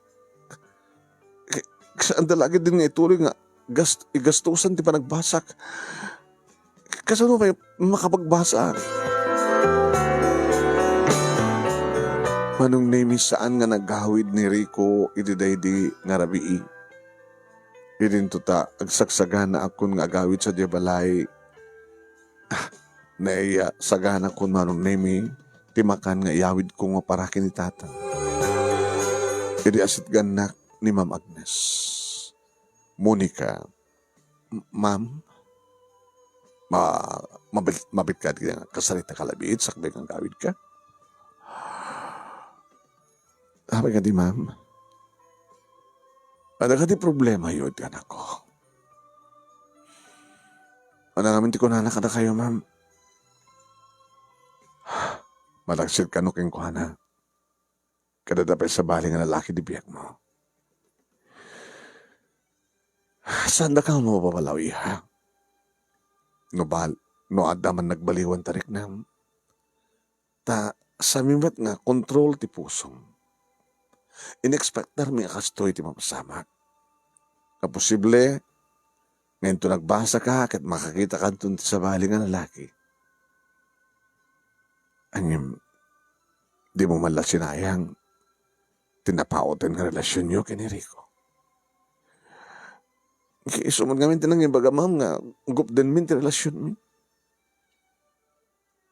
K-, saan da lagi din nga ituloy nga gast-, igastusan ti panagbasak. Kasano pay makapagbasa? Manong Nemy, saan nga nagawid ni Rico idi daydi nga rabii. Idinto ta agsagsaganaakon nga agawid sadiay balay. Ah, naiya, sagana kun Manong Nemy ti makan nga iyawidko nga para ken ni Tata. Idi asitgannak ni Ma'am Agnes. Monica, "M-, Ma'am, ma-, mabit-, mabit ka di nga kasarita ka labiit sakbay nga agawidka?" Apay kadi, ma'am? Adda kadi problemayo iti anakko? Ania ngamin ti kunana kadakayo, ma'am? Malaksid kano kenkuana. Ket adda pay sabali nga lalaki ti biagmo. Saandaka nga mapapalaw, iha. No bal-, no adda man nagbaliwan ta riknam, ta sami met nga kontrol ti pusom. Inekspektarmi a kastoy ti mapasamak. Nga posible, nga inton nagbasaka ket makakitakanton ti sabali nga lalaki. Ngem, dimo man la sinayang ti napauten nga relasionyo ken ni Rico. Isu met ngamin ti nangibaga, ma'am, nga gupdenmin ti relasionmi.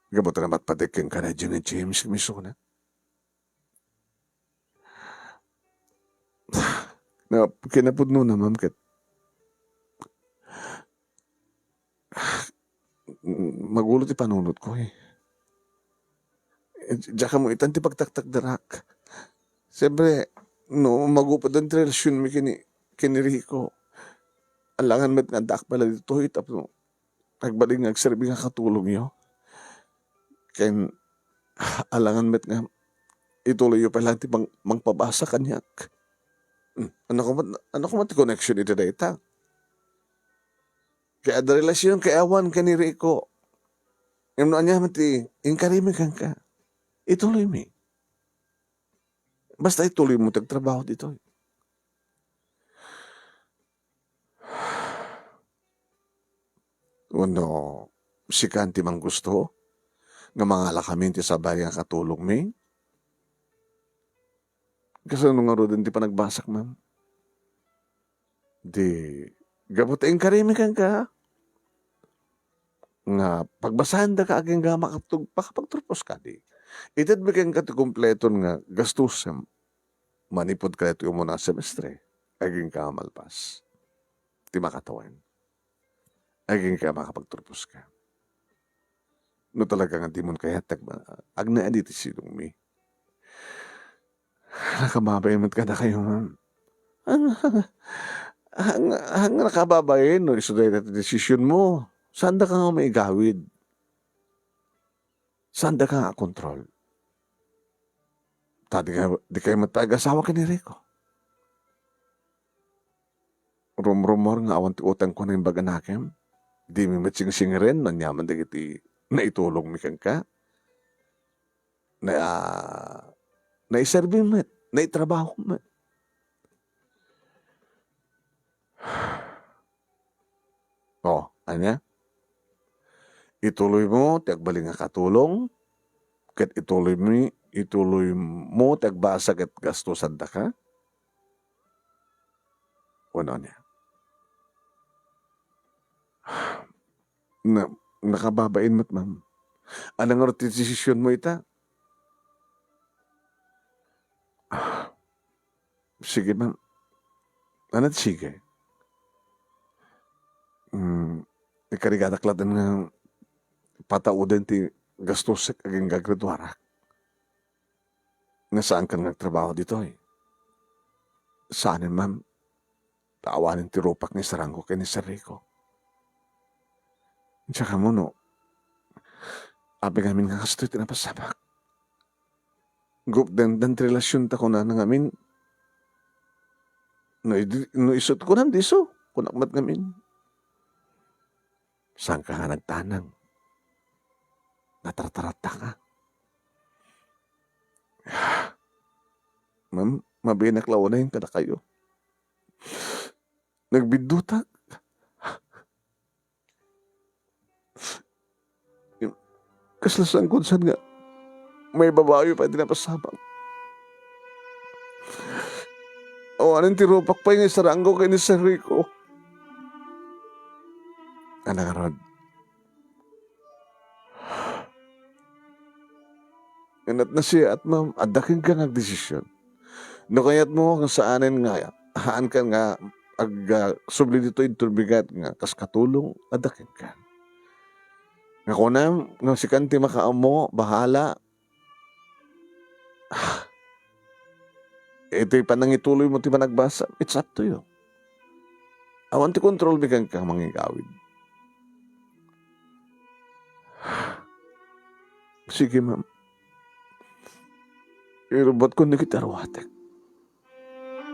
Gapu ta napatpateg kenka daydiay nga James, ngem isuna. Na, kinapudnona, ma'am, ket magulo ti panunotko, eh. Diak ammo itan ti pagtaktakderak. Siyempre, no magupadan ti relasionmi ken ni, ken ni Rico, alangan met nga addaak pay la ditoy tapno agbalin nga agserbi nga katulongyo. Ken alangan met nga ituloyyo pay laeng ti mang-, mangpabasa kaniak. Hmm, ania koma, ania koma ti connection iti dayta? Kay adda relasion kay awan ken ni Rico. Ngem no ania met ti inkarimi kenka, ituloymi. Basta ituloymo ti agtrabaho ditoy. Wenno, sika ti manggusto nga mangalakamin ti sabali nga katulongmi? Kasano ngaruden ti panagbasak, ma'am? Di, gapu ta inkarimi kenka nga pagbasaendaka agingga makatug-, makapagturpos kadi. Itedmi kenka ti kompleton nga gastusem manipud kadaytoy umuna a semestre agingga malpas. Ti makatawen. Agingga makapagturpos ka. No talaga nga dimon kayat, agna-, agnaan iti silongmi. Nakababain met kadakayo, ma'am. Ang, ang, ang nakababain no isu dayta ti desisionmo. Saandaka nga maigawid. Saandaka nga akontrol. Ta di ka, di kayo met pay agasawa ken ni Rico. Rumrumor nga awan ti utangko nga imbag anakem. Dimi met singsingren no aniaman dagiti naitulongmi kenka. Na, naiserbi met, naitrabaho met. Oh, ania? Ituloymo ti agbalin nga katulong, ket ituloymi, ituloymo ti agbasa ket gastusandaka? Wenno ania? Na, nakababain met, ma'am. Ania ngarud ti desisionmo ita? Sige, ma'am. Ania ti sige? Hmm, ikarigadak laeng nga patauden ti gastusek agingga graduarak. Nga saankan nga agtrabaho ditoy? Saanen, ma'am. Ta awanen ti rupak nga isarangko ken ni Sir Rico. Diak ammo no apay ngamin nga kastoy ti napasamak. Gupdenda ti relasionta kunana ngamin. No idi-, no isu ti kunam, di isu. Kunak met ngamin. Saanka nga nagtanang? Natartaratta ka. Ma'am, mabiinak la unay kadakayo. Nagbiddutak. Kasla sangkudsan nga maibabawi pay ti napasamak. Awanen ti rupak pay nga isarangko ken ni Sir Rico. Ania ngarud? Ngem nasiyaat, ma'am, adda kenka nga agdesision. No kayatmo nga saanen nga haankan nga ag-, ah, subli ditoy inton bigat nga kas katulong, adda kenka. Nga kunam nga sikan ti makaammo, bahala. Iti panangituloymo ti panagbasa, it's up to you. Awan ti kontrolmi kenka, mangigawid. Sige, ma'am. Irubotkon dagiti arwatek.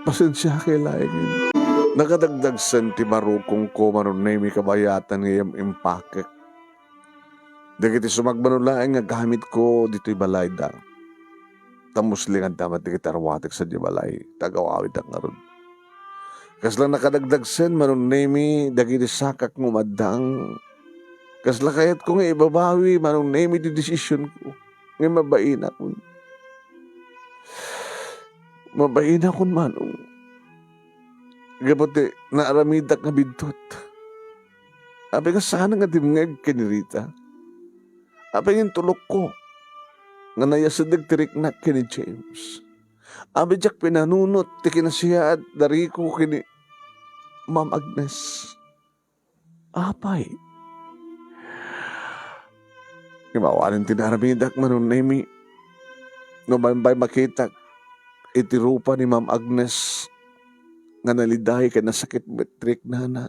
Pasensiaak laengen. Nakadagdagsen ti marukongko, Manong Nemy, kabayatan nga im-impakek dagiti sumagmamano laeng nga gamitko ditoy balayda. Ta musling adda met dagiti arwatek sadiay balay, ta agaw-awidak ngarud. Kasla nakadagdagsen, Manong Nemy, dagiti sakak nga umaddang. Kasla kayatko nga ibabawi, Manong Nemy, ti desisionko. Ngem mabainakon. Mabainakon, Manong. Gapu ti naaramidak nga biddut. Apay nga saan nga dimngeg ken ni Rita? Apay nga intulokko nga nayasideg ti riknak ken ni James? Apay diak pinanunot ti kinasiyaat da Rico ken ni Ma'am Agnes? Apay? Ngem awanen ti naaramidak, Manong Nemy. No bambay makitak iti rupa ni Ma'am Agnes nga naliday ken nasakit met ti riknana,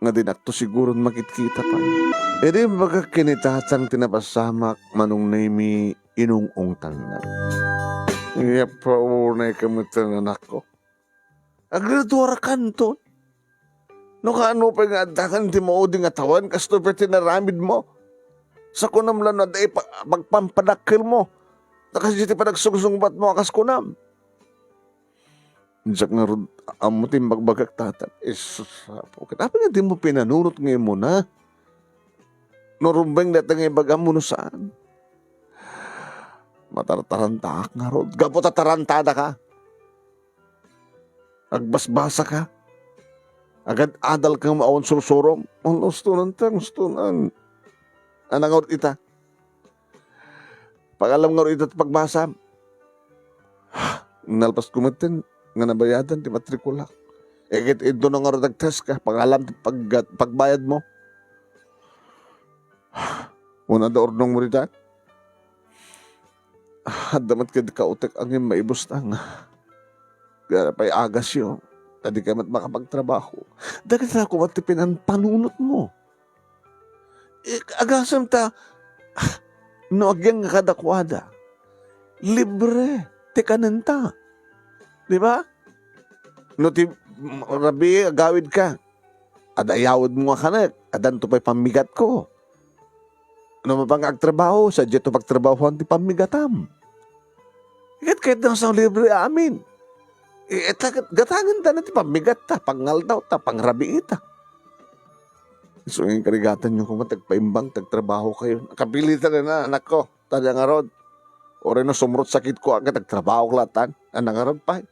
nga dinakto siguron makitkita pay. Idi imbagak ken ni Tatang ti napasamak, Manong Nemy, inung-ungtanna. Iyapaunay ka met, anakko. Agraduarkanton. No kaano pay nga addakan ti maudi nga tawen, kastoy pay ti inaramidmo. Sa kunam la no adda ipagpampadakkelmo. Ta kasdi ti panagsungsungbatmo a kas kunam. Diak ngarud ammo ti imbagbagak, Tatang. Isus, Apo. Ket apay nga dimo pinanunot nga immuna? No rumbeng dayta nga ibagam wenno saan? Matartarantaak ngarud. Gapu ta tarantadaka. Agbasbasaka. Agad-adalka nga awan sursurom. Ang gusto nan, te, gusto nan. Ana ngarud ita? Pag-alam ngarud ita ti pagbasam. Nalpas ko metten nga nabayadan ti matrikula. Iket intono ngarud agtest ka, pag-alam ti paggat-, pagbayadmo. Una da urnongmo dita. Adda met kadi kautek angin maibustang. Kaya pay agasyo. Ta dika met makapagtrabaho. Dagita koma ti pinanpanunotmo. Eh, agasem ta, no agyan nga kadakuada, libre ti kanenta. Di ba? No ti, mm, rabii, agawidka, adda ayawidmo nga kanek, addanto pay pammigatko. No mapan nga agtrabaho, sadiato pagtrabahoan ti pammigatam. Ket kayatna nga libre amin. Eh, ta-, gatangenta ti pammigatta, pangngaldaw ta, pangrabii ta. Isu nga inkarigatanyo koma ti agpaimbag, ti agtrabaho kayo. Nakapilitan na, anakko, ta diak ngarud. Uray no sumrot sakitko, ket agtrabahok latan. Ana ngarud pay.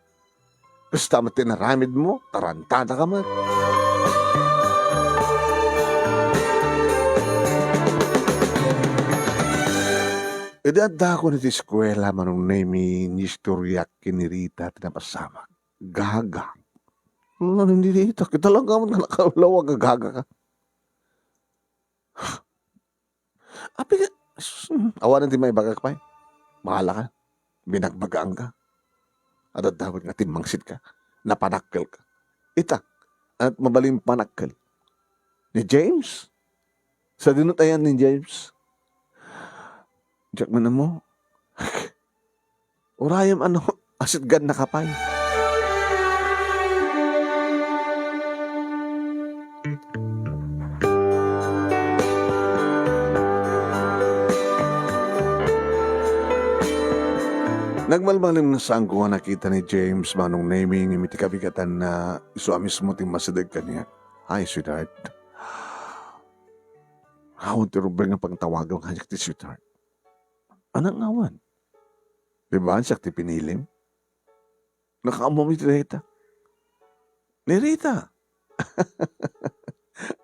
Kasta met ti inaramidmo, tarantadaka met. Idi addakon iti eskuela, Manong Nemi, inistoryak ken ni Rita ti napasamak. Gaga. Ano ni Rita? Kita lang ka man nga nakalawag, gaga ka. Apay nga, sus, mm, awanen ti maibagak pay. Bahala ka. Binagbagaanka. Adda dapat nga timmangsitka. Napanakkelka. Ita, at mabalin panakkel. Ni James? Sadino ti ayan ni James? Diak man ammo. Urayem ano, asitgannaka pay. Nagmalmalem nga saanko nga nakita ni James, Manong Nemi, ngem iti kabigatanna, isu a mismo ti masideg kaniak. Hi, sweetheart. Awan ti rumbeng nga pangtawagem kaniak ti sweetheart. Anak nga awan. Di ba, siak ti pinilim? Nakaammo mi ti dayta. Ni Rita.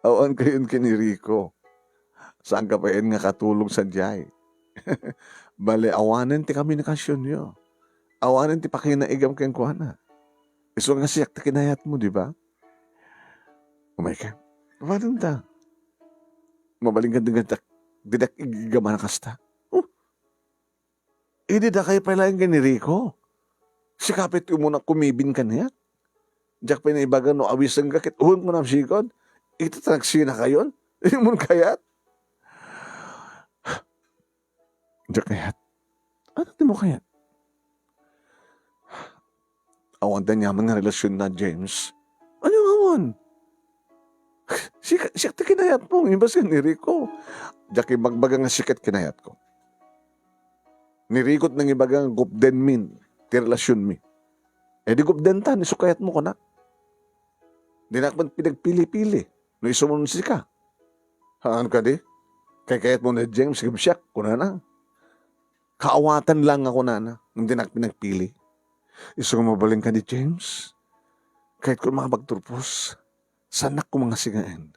Awan kayon ken ni Rico. Saan ka pay nga katulog sadiay? Bale, awanen ti komunikasionyo. Awanen ti pakinaigam kenkuana. Isu nga siak ti kinayatmo, di ba? Umay ka. Awanen ta. Mabalin ka, dinak, dinak igigamana kasta. Oh, idi dakay pay laeng ken ni Rico. Sika pay ti umuna kumibin kaniak. Diak pay naibaga no awisenka ket uwen ko namsigod. Ita ta nagsinakayon. Imon kayat? Diak kayat. Ano ti mo kayat? Awan ti aniaman nga relasionna, James. Ania nga awan? Sika, siak ti kinayatmo, imbes ken ni Rico. Diak imbagbaga nga sika ti kinayatko. Ni Rico ti nangibaga nga gupdenmin ti relasionmi. Eh, di gupdenta, ni isu kayatmo, kunak. Dinak man pinagpili-pili, no isu man sika. Haan kadi? Kaykayatmo ni James, ngem siak, kunana. Kaawatan lang nga kunana, ngem dinak pinagpili. Isu nga mabalin kadi, James. Kayatko makapagturpos. Saanak koma nga singaen.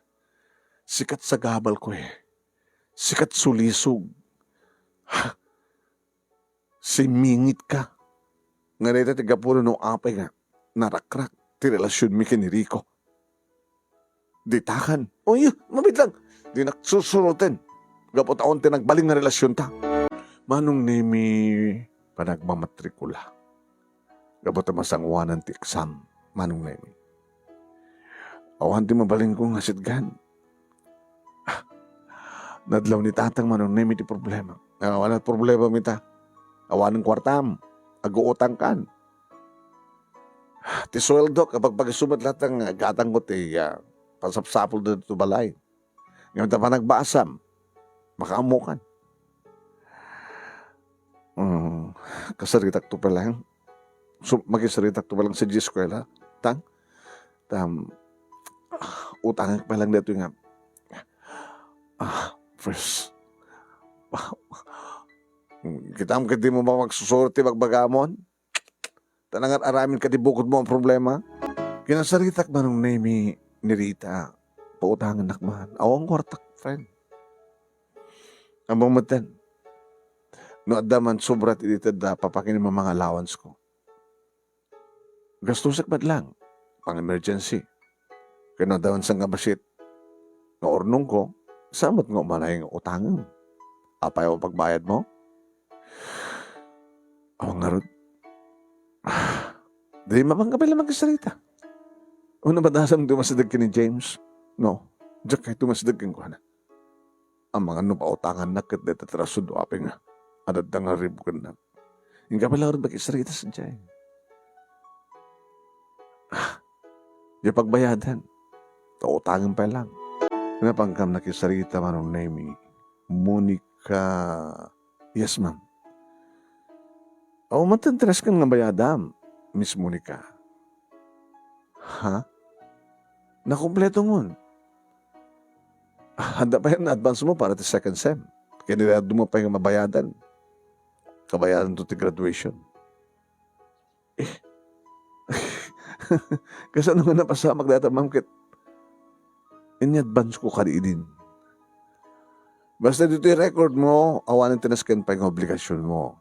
Sikat sagabal ko eh. Sikat sulisog. Ha? Simingitka. Nga dayta ti gapuna no apay nga narakrak ti relasionmi ken ni Rico. Ditakan. Uy, mabitlang. Dinak susuroten. Gapu ta awan ti nagbalin nga relasionta. Manong Nemi, panagmamatrikula. Gapu ta masangoanan ti exam, Manong Nemi. Awan ti mabalinko nga sitgan. Ah, nadlaw ni Tatang, Manong Nemi, ti problema. Ah, awan a problema mi ta. Awanen kuartam. Aguutangkan. Ti sueldok, apagpag-isu met latta nga gatangko ti, ah, pasapsapul dito balay. Ngem ta panagbasam, Makaammokan. Mm, kasaritakto pa lang. So, makisaritakto pa lang sa eskwela. Tang, tam, ah, utangek pa lang daytoy nga, ah, first. Kitam ket dimo mapagsusurot ti bagbagamon? Ta nangar-aramid ka ti bukodmo a problema? Kinasaritak manong Nemi ni Rita, pautangennak man. Awan kuartak, friend. Ammom metten, no adda man sobra ti ita da, papakinim a mga allowance ko. Gastusek met lang, pang-emergency. Ken no adda man sangkabassit nga urnongko, saan met nga umanay nga utangem? Apay a pagbayadmo? Awan ngarud. Di mapangkapila makisarita. Una, madasam tumasideg ken ni James. No, diak kay tumasideg kenkuana. Amangan no pautangannak ket dayta ti rason no apay nga adda nga ribukennang. Inka pay la ngarud makisarita sadiay. Ah, diay pagbayadan. Ta utangem pay lang. Napankam nakisarita manong Nemi. Monica. Yes, ma'am. Aw, matenteres kan nga bayadam, Miss Monica. Ha? Nakumpleto ngon. Adda pay nga advance mo para ti second sem. Ken adda mo pay nga mabayadan. Kabayadan to ti graduation. Eh. Kasano nga napasamak dayta, ma'am, ket in-advance ko kadi idin. Basta ditoy record mo, awanen ti nasken pay nga obligasion mo.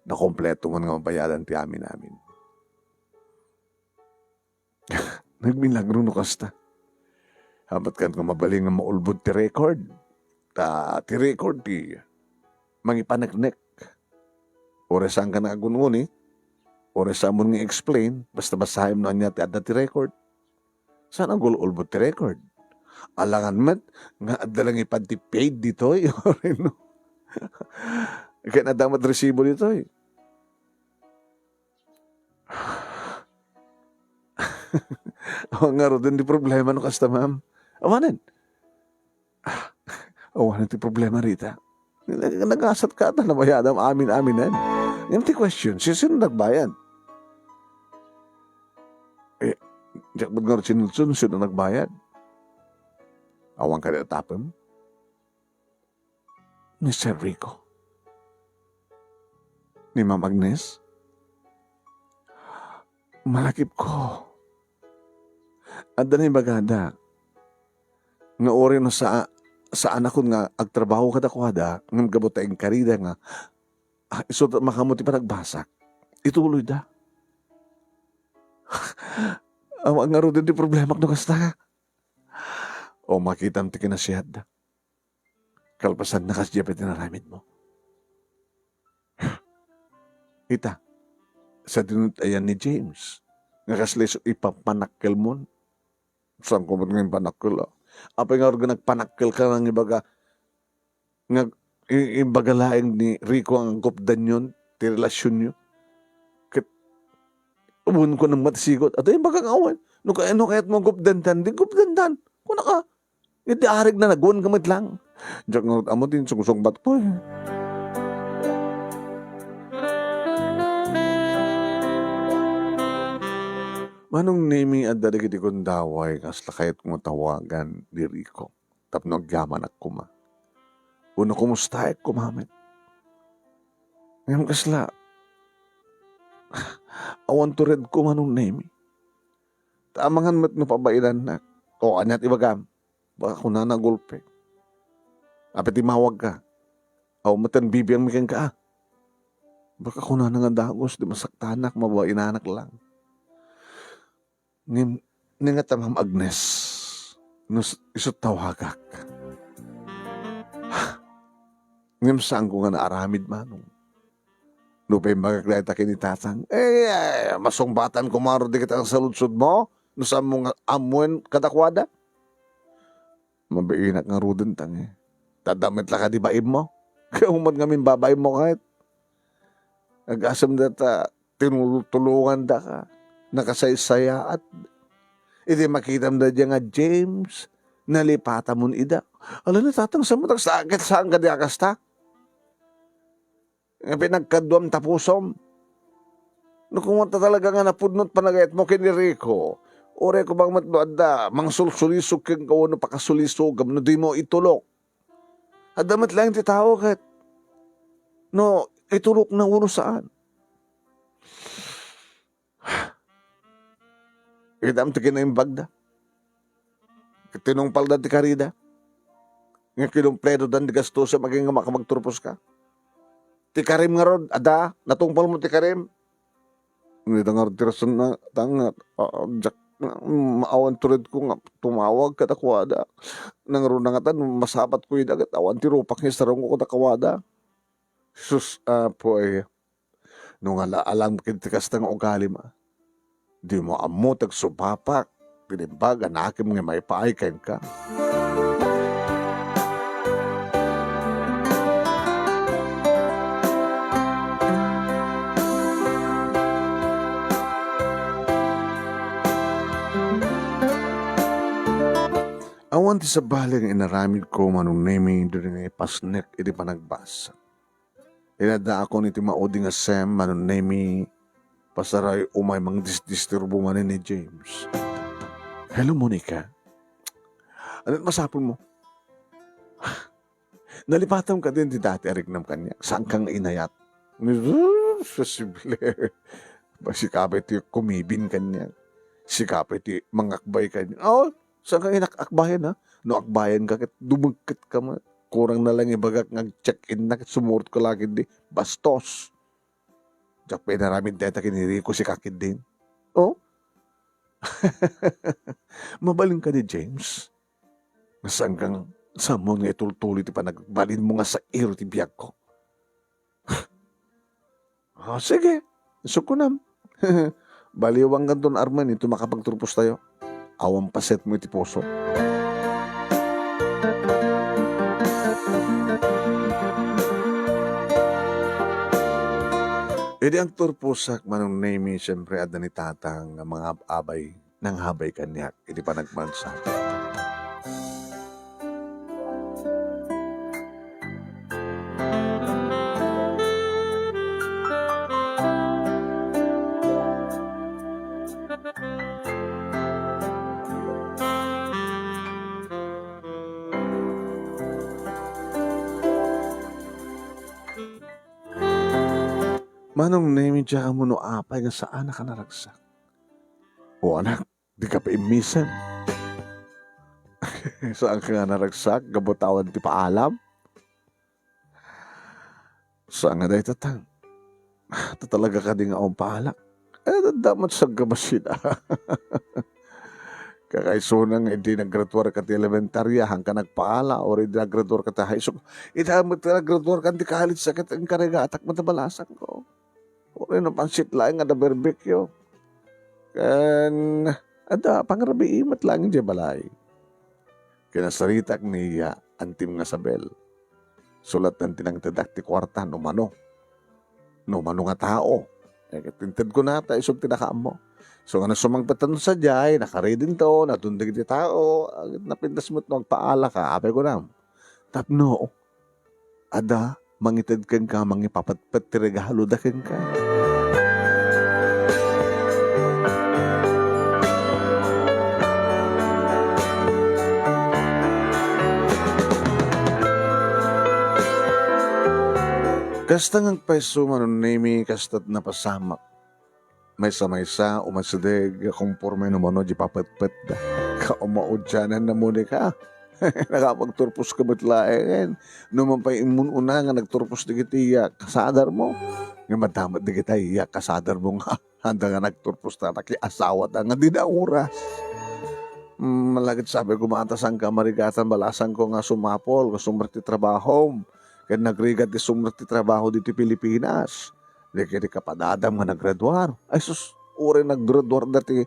Nakompleto man nga mabayadan ti amin-amin. Nagmilagro no kasta. Hamatkan nga mabalin nga maulbod ti record. Ta ti record ti mangipaneknek. Uray saanka nga agun-uni, uray saanmo nga i-explain, basta basaem no ania ti adda ti record. Saan a gul-ulbod ti record? Alangan met nga adda lang ipad ti paid ditoy, uray no. Ken adda met resibo ditoy. Awan ngaruden ti problema no kasta, ma'am. Awanen. Ah, awanen ti problema, Rita. Nag-, nagasat ka ta nabayadam amin-aminen. Ngem ti question, si-, sino nagbayad? Eh, diak met ngarud sinulsol, sino nagbayad? Awan kadi atapem? Ni Sir Rico. Ni Ma'am Agnes. Malakipko. Adda naibagada nga uray no sa-, saanakon nga agtrabaho kadakuada, ngem gapu ta inkarida nga, ah, isu ta makaammo ti panagbasak, ituloyda. Awan ngaruden ti problemak no kasta. O, makitam ti kinasiatda. Kalpasanna, kasdiay pay ti inaramidmo. Ita, sadino ti ayan ni James nga kasla isu ipapanakkelmon? Saanko met nga impanakkel, a? Apay ngarud nga nagpanakkelka nga ibaga nga i-, ibaga laeng ni Rico nga gupdanyon ti relasionyo? Ket wenkuana met sigut. Adda imbagak nga awan. No kay-, no kayatmo a gupdantan, di gupdantan. Kunaka, iti arigna, nagwenka met lang. Diak ngarud ammo ti insungsungbatko, eh. Manong Nemi, adda dagiti gundaway nga kasla kayatko nga tawagan ni Rico tapno agyamanak koma. Wenno kumustaek koma met. Ngem kasla, awan to red ko, Manong Nemi. Ta amangan met no pabainannak. O, ania ti ibagam? Baka kunana gulpi. Apay ti mawagka? Aw, metten bibiangmi kenka, a? Baka kunana nga dagus, di masaktanak, mabainanak lang. Ngem, ni nga ta, Ma'am Agnes, no s-, isu tawagak. Ngem saanko nga naaramid, Manong. Nupay imbagak dayta ken ni Tatang, eh, eh, masungbatanko ngarud dagiti saludsodmo, no saanmo nga ammoen kadakuada. Mabainak ngaruden, Tang, eh. Ta adda met la kadi baimmo. Kaya met ngamin babaimmo ket. Agasem dayta, tinultulongandaka. Nakasaysayaat. Iti makitam daydiay nga James, Nalipatamon ida. Ala ni tatang, saan met, saan ket saan kadi a kasta? Nga pinagkaduam ta pusom. No kung ta talaga nga napudno ti panagayatmo ken ni Rico, uray ko met no adda mangsulsulisog kenka wenno pakasulisogam no dimo itulok. Adda met laeng ti tao ket no itulokna wenno saan. Kitam ti kinaimbagda. Tinungpalda ti karida. Nga kinumpleto dan di gastusen, agingga makapagturpos ka. Ti karim ngarud, adda, natungpal mo ti karim. Ita ngarud ti rason na, tanga, ah, Jack, mm, awan tured ko nga tumawag kadakuada. Nangruna nga tan, masabat ko ida, ket awan ti rupak nga isarungko kadakuada. Sus, Apo, ay. No nga la-, alam ket ti kasta nga ugalim, a, dimo ammo ti agsupapak ti naimbag a nakem nga maipaay kenka. Awan ti sabali nga inaramidko, Manong Nemi, daytoy nga ipasnek iti panagbasa. Inaddaakon iti maudi nga sem, Manong Nemi, pasaray umay mangdisdisturbo manen ni James. "Hello, Monica. Ano masapul mo? Nalipatam ka din ti dati a riknam kaniak. Saan ka nga inayat?" Sensibile. Ba, sika pay ti kumibin kaniak. Sika pay ti mangakbay kaniak. Oh, saan ka inak-akbayan, ha? No akbayan ka, ket dumagket ka met. Kurang na lang ibagak nga ag-check-in na, ket sumurot ka la ketdi. Bastos. Diak pay inaramid dayta ken ni Rico, sika ketdin. Oh? Mabalin ka ni James? Nga saan kang, saan mo nga itultuloy ti panagbalinmo nga sairo ti biagko? Ah, sige. Isog kunam. Baliwangan ton Arman ito makapagturpos tayo. Awan paset mo iti puso. Idi agturposak, Manong Nemi, siyempre, adda ni Tatang nga mangab-abay, nangabay kaniak iti panagmansa. Manong Nemi, diak ammo no apay nga saanak a naragsak. O anak, dika pay immisem. Saan ka nga naragsak, gapu ta awan ti paalam? Saan nga dayta, Tang? Ta talaga kadi nga awan paalak? Eh, daddamat sa gabasida. Kakaisuna nga idi naggraduar ka ti elementarya, hangka nagpaala, or idi naggraduar ka ti high school. Ita met naggraduar ka ti college, sakit ang karigatak, matabalasang ko. Uray no pansit laeng nga da-barbecue. Ken, adda, pangrabii met laeng idiay balay. Kinasaritak ni Antim nga Sabel. Sulat ti nangtedak ti kuarta, no mano. No mano nga tao. Eh, ket intedko na, ta isog ti nakaammo. So, nga sumangpet no sadiay, nakaredinto, natundeg ti tao, napintas met no agpaala ka, apay kunam. Tapno, adda mangited kenka, mangipapetpet ti regaloda kenka. Kasta nga agpayso, Manong Nemi, kasta't napasamak. Maysa-maysa, umasideg, konporme no mano di papetpetda. Kaumaudianan na, Monica. Nakapagturpos ka met laengen. No man pay immun-una nga nagturpos dagiti iya kasadarmo. Nga madamot dagiti iya kasadarmo nga adda nga nagturpos ta nakiasawada nga dida oras. Mm, malagit sabi ko, maatasan ka, marigatan, balasan ko nga sumapol, nga sumrek ti trabahom. Ken nagrigat ti sumrek ti trabaho diti Pilipinas. Dagiti kapadadam nga naggraduar. Ay sus, uray naggraduar dati,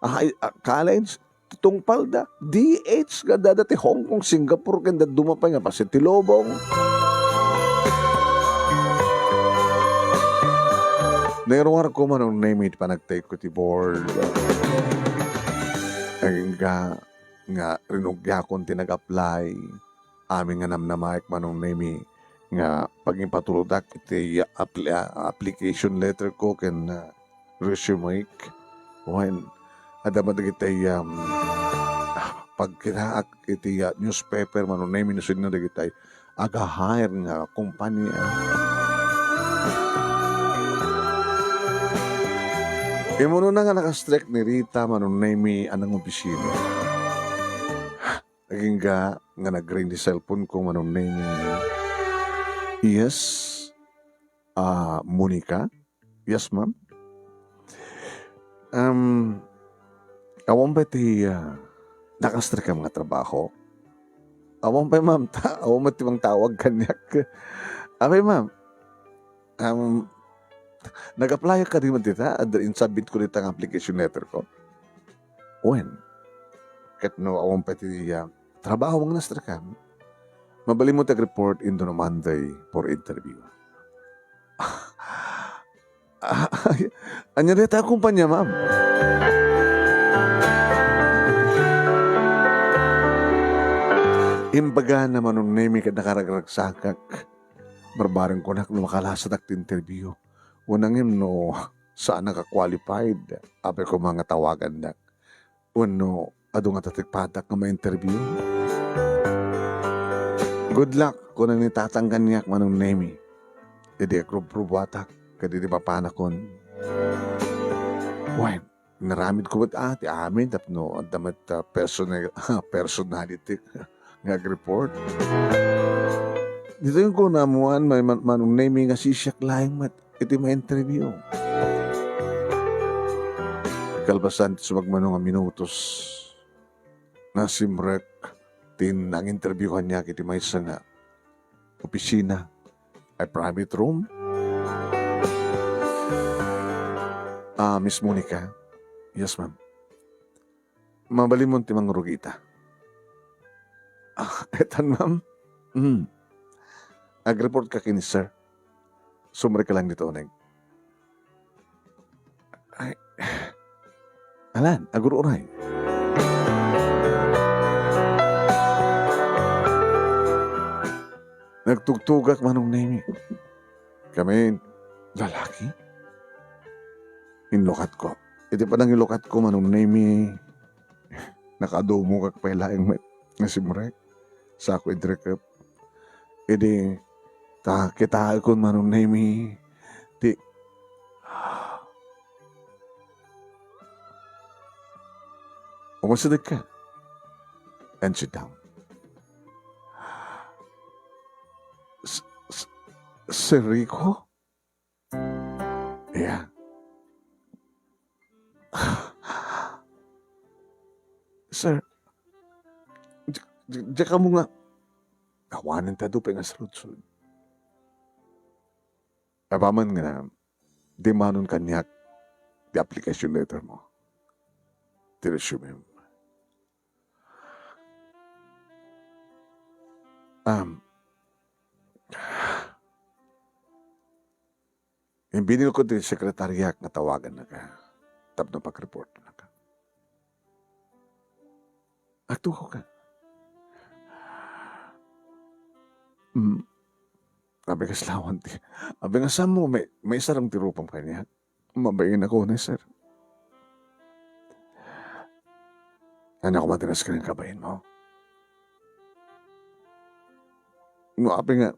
ah, ay, ah, college, tungpalda, D H nga dada ti Hong Kong, Singapore, ken dadduma pay nga paset ti lubong. Nairuar ko, Manong Nemi, ti panagtayko ti board. Agingga, nga rinugiakon ti nag-apply. Amin nga namnamaek, Manong Nemi, nga pagipatulodak iti appli-, application letter ko ken, ah, resume. Wen, adda met dagiti, um, pagkitaak iti, ah, newspaper, Manong Nemi, no sino dagiti aga-hire nga kompania. Immunona nga naka-strike ni Rita, Manong Nemi, a nangopisina. Agingga nga nag-ring ti cellphone ko, Manong Nemi. Yes? Ah, Monica? Yes, ma'am? Um, awan pay ti, ah, naka-strike nga trabaho? Awan pay, ma'am, ta-, awan met ti mangtawag kaniak. Apay, ma'am, um, nag-apply ka di man dita, adda insubmit ko dita nga application letter ko. Wen, ket no awan pay ti, ah, trabaho nga na-strike-am, mabalinmo ti ag-report inton Monday for interview. Ah, ania dayta a kompania, ma'am? Imbagana, Manong Nemi, ket nakaragragsakak. Barbareng kunak no makalasadak ti interview. Wen, ngem no saanak a qualified, apay koma nga tawagandak. Wenno adu nga tatikpadak nga ma-interview? Good luck, kuna ni Tatang kaniak, Manong Nemi. Idi agrubrubuatak, ket idi mapanakon. Wen, inaramid ko met, ah, ti amin tapno adda met, ah, personal-, personality nga ag-report. Ditoy kunam, Man-, Manong Nemi, nga sisiak laeng met iti ma-interview. Kalpasan ti sumagmamano nga minutos, nasimrek ti nang-interview kaniak iti maysa nga opisina, a private room. Ah, Miss Monica? Yes, ma'am. Mabalinmon ti mangrugita. Ah, etan, ma'am? Hmm. Ag-report ka ken ni sir. Sumrek ka lang ditoy uneg. Ay. Alan, agur-uray. Nagtugtugak, Manong Nemi. Kami, lalaki? Inlukatko. Iti panangilukatko, Manong Nemi, nakadumogak pay laeng met nga simrek. Sako idi rikep. Idi ta kitaekon, Manong Nemi, ti, umasidegka and sit down. S-, s-, Sir Rico? Yeah. Sir, di, di, di kamo nga, awanen ta dupay nga saludsod. Apaman nga, dimanon kaniak ti application letter mo. Ti resume mo. Um, Imbilin ko ti sekretariak nga tawagannaka tapno pag-reportnaka. Agtugaw ka. Mm. Abi kasla awan ti, abi nga samo, may, may sarang ti rupam kaniak. Mabain ako ni sir. Ania koma ti nasken nga kabain mo? No, abi nga,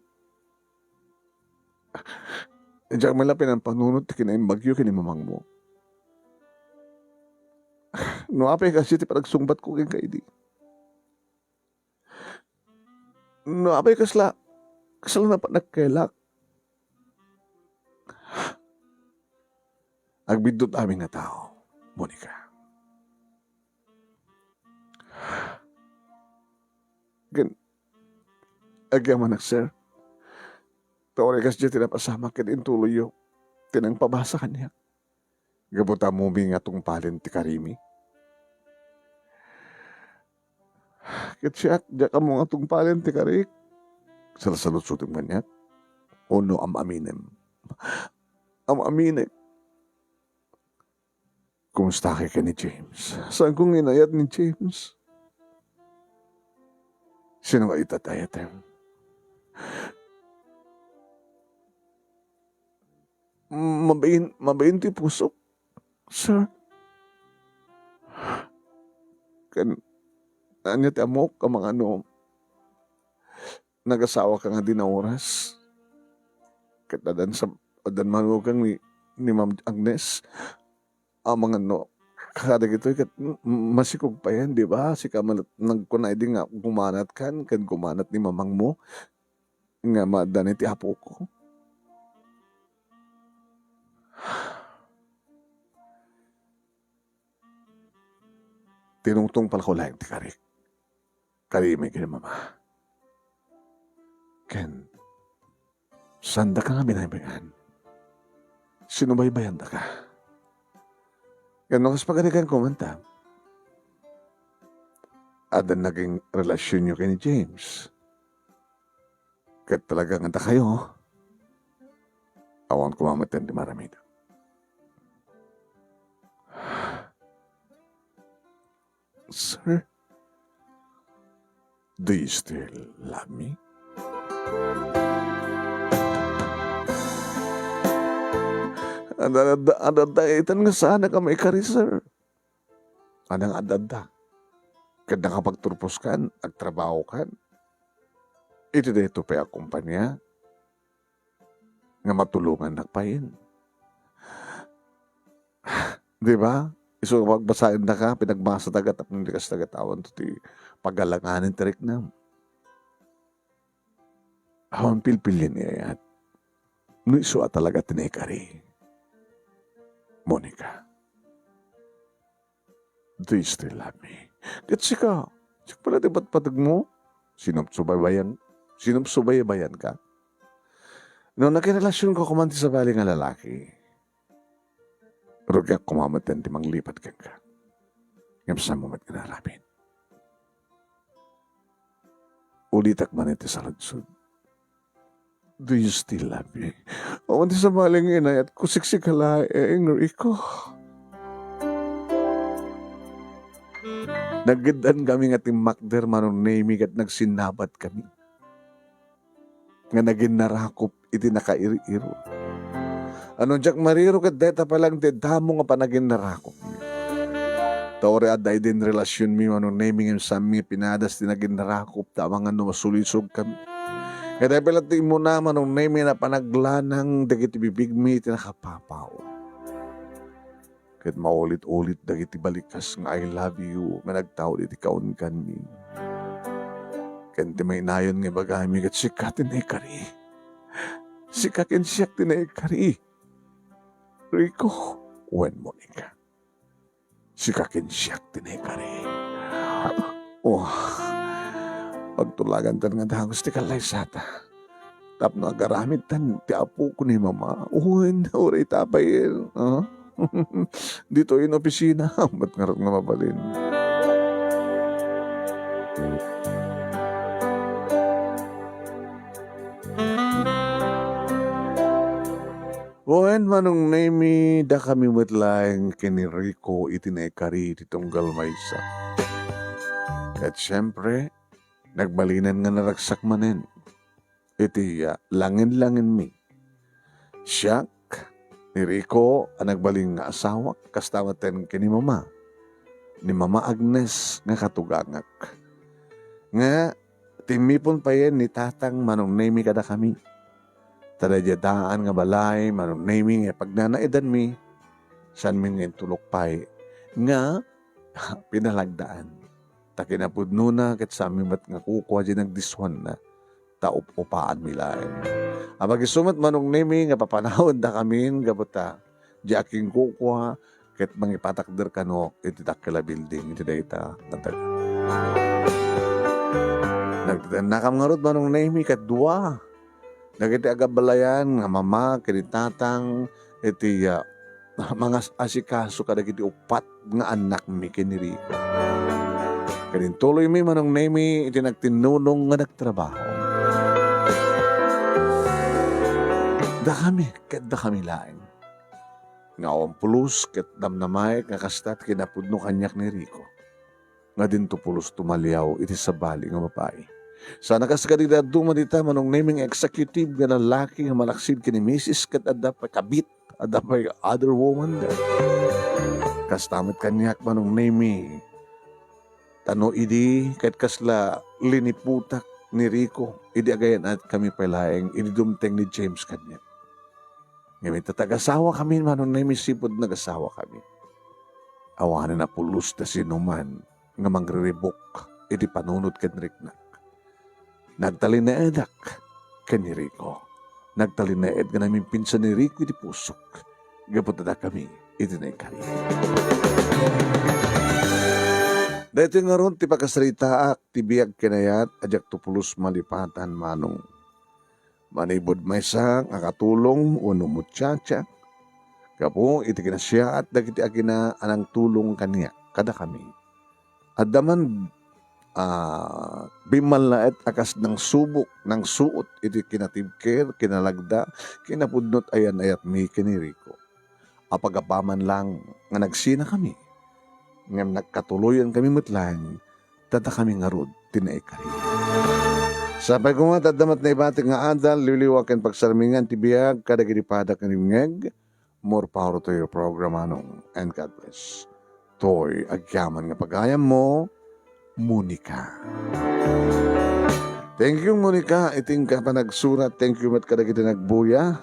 diak met la pinampanunot ti kinaimbagyo ken ni mamangmo. No, apay kasdi ti panagsungbatko kenka idi? No, apay kasla, kasla napatnagkelak? Agbiddut amin nga tao, Monica. Ken, agyamanak, sir. Ta uray kasdiay ti napasamak ken intuloyyo ti nangpabasa kaniak. Gapu ta ammomi nga tungpalen ti karimi. Ket siak, diak ammo nga tungpalen ti karik. Salsaludsotem kaniak. Wenno am-aminem. Am-aminek. Kumusta kay ken ni James? Saanko nga inayat ni James? Sino nga ita, Dayateng? Mabain, mabain ti pusok, sir. Ken, ania ti ammok, amangan no nagasawaka nga di naoras? Ket addan sa, addan manugang ni, ni Ma'am Agnes. Amangan no, kadagitoy ket m-, m-, masikog payen, di ba? Sika met nagkuna idi nga gumanatkan ken gumanat ni mamangmo nga maaddan iti apoko. Tinungtong pala ko laeng ti karik. Karimi ken ni Mama. Ken, saandaka nga binaybay-an? Sinubaybayandaka? Ken no kas pagarigan ko man ta, adda naging relasionyo ken ni James. Ket talaga nga dakayo, awan koma met ti maramid. Sir, do you still love me? Adda, adda, adda, adda, itan nga saanka maikari, sir. Adda nga adda-adda. Ket nakapagturposkan, agtrabahokan. Iti daytoy pay a kompania, nga matulongannak payen. Di ba? Isu nga pagbasaendaka, pinagbasata ket tapno di kasta ket awan to ti pagalanganen ti riknam. Awan pilpilian ni ayat. No isu a talaga ti naikari. Monica, do you still love me? Ket sika, sika pala ti patpategmo? Sinupsubaybayan, sinupsubaybayanka? No nakinrelasionka koma ti sabali nga lalaki, rugiak koma met ti manglipat kenka. Ngem saanmo met nga aramid. Ulitak man iti saludsod. Do you still love me? Awan ti sabali nga inayatko, siksika laeng, Rico. Nagiddan kami nga timmakder, Manong Nemy, ket nagsinnabat kami nga naginnarakop iti nakair-iro. Ano, diak mariro ket dayta pay laeng ti damo nga panaginnarakopmi. Ta uray adda idin relasionmi, Manong Nemy, ngem saanmi nga pinadas ti naginnarakop, ta amangan no masulisog kami. Ket ay pay la ti immuna, Manong Nemy, nga panaglanang dagiti bibigmi iti nakapapaw. Ket maulit-ulit dagiti balikas nga "I love you" nga nagtaud iti kaunkanmi. Ken ti mainayon nga ibagami ket sika ti naikari. Sika ken siak ti naikari. Rico, wen Monica. Sika ken siak ti naikari. Oh, pagtulagantan nga dagus ti kallaysata. Tapno agaramidtan ti apok ni Mama. Wen, uray ta pay, ah? Ditoy in opisina, met ngarud nga mabalin. Wen, Manong Nemy, dakami met laeng ken ni Rico iti naikari iti tunggal maysa. Ket siempre, nagbalinen nga naragsak manen iti, ah, langen-langenmi. Siak, ni Rico a nagbalin nga asawak, kasta met ken ni Mama, ni Mama Agnes nga katugangak. Nga timmipon payen ni Tatang Manong Nemy kadakami. Ta daydiay daan nga balay, Manong Nemy, nga pagnanaedanmi, saanmi nga intulok pay nga pinalagdaan. Ta kinapudnona ket saanmi met nga kukua diay nagdissuanna, ta up-upaanmi laeng. Apag-isu met, Manong Nemy, nga papanawendakamin gapu ta diak kinkukua ket mangipatakder kano iti dakkel a building iti dayta nga daga. Nagtetennakam ngarud, Manong Nemy, ket dua dagiti agabalayan nga Mama ken ni Tatang iti, ah, mangas-asikaso kadagiti uppat nga annakmi ken ni Rico. Ket intuloymi, Manong Nemy, iti nagtinnunong nga nagtrabaho. Dakami ket dakami laeng nga awan pulos ket namnamaek nga kasta ti kinapudno kaniak ni Rico, nga dinto pulos tumaliaw iti sabali nga babai. Sana kas kadagiti dadduma dita, Manong Nemy, nga executive nga lalaki nga malaksid ken ni Misis ket adda pay kabit, adda pay other woman there. Kasta met kaniak, Manong Nemy. Ta no idi ket kasla liniputak ni Rico, idi agayan-ayatkami pay laeng, idi dumteng ni James kaniak. Ngem ita ti agasawakami, Manong Nemy, sipud nagasawakami, awanen a pulos ti sinuman nga mangriribuk iti panunot ken riknak. Nagtalinaedak ken ni Rico. Nagtalinaed nga namimpinsan ni Rico iti pusok gapu ta dakami iti naikari. Daytoy ngarud ti pakasaritaak ti biag ken ayat a diakto pulos malipatan, Manong. Manipud maysa nga katulong wenno muchacha, gapu iti kinasiaat dagiti agina a nangtulong kaniak kadakami. Adda man, ah, bimmallaet a kas nangsubok, nangsuot iti kinatibker, kinalagda, kinapudno ti ayan-ayatmi ken ni Rico. Apagapaman lang nga nagsinakami, ngem nagkatuloyankami met laeng, ta dakami ngarud ti naikari. Sapay koma ta adda met naibatik nga adal, liwliwa ken pagsarmingan ti biag kadagiti padana nga rimngeg. More power to your program, Manong, and God bless. Toy, agyaman nga pagayammo, Monica. Thank you, Monica, iti inka panagsurat. Thank you met kadagiti nagbuya.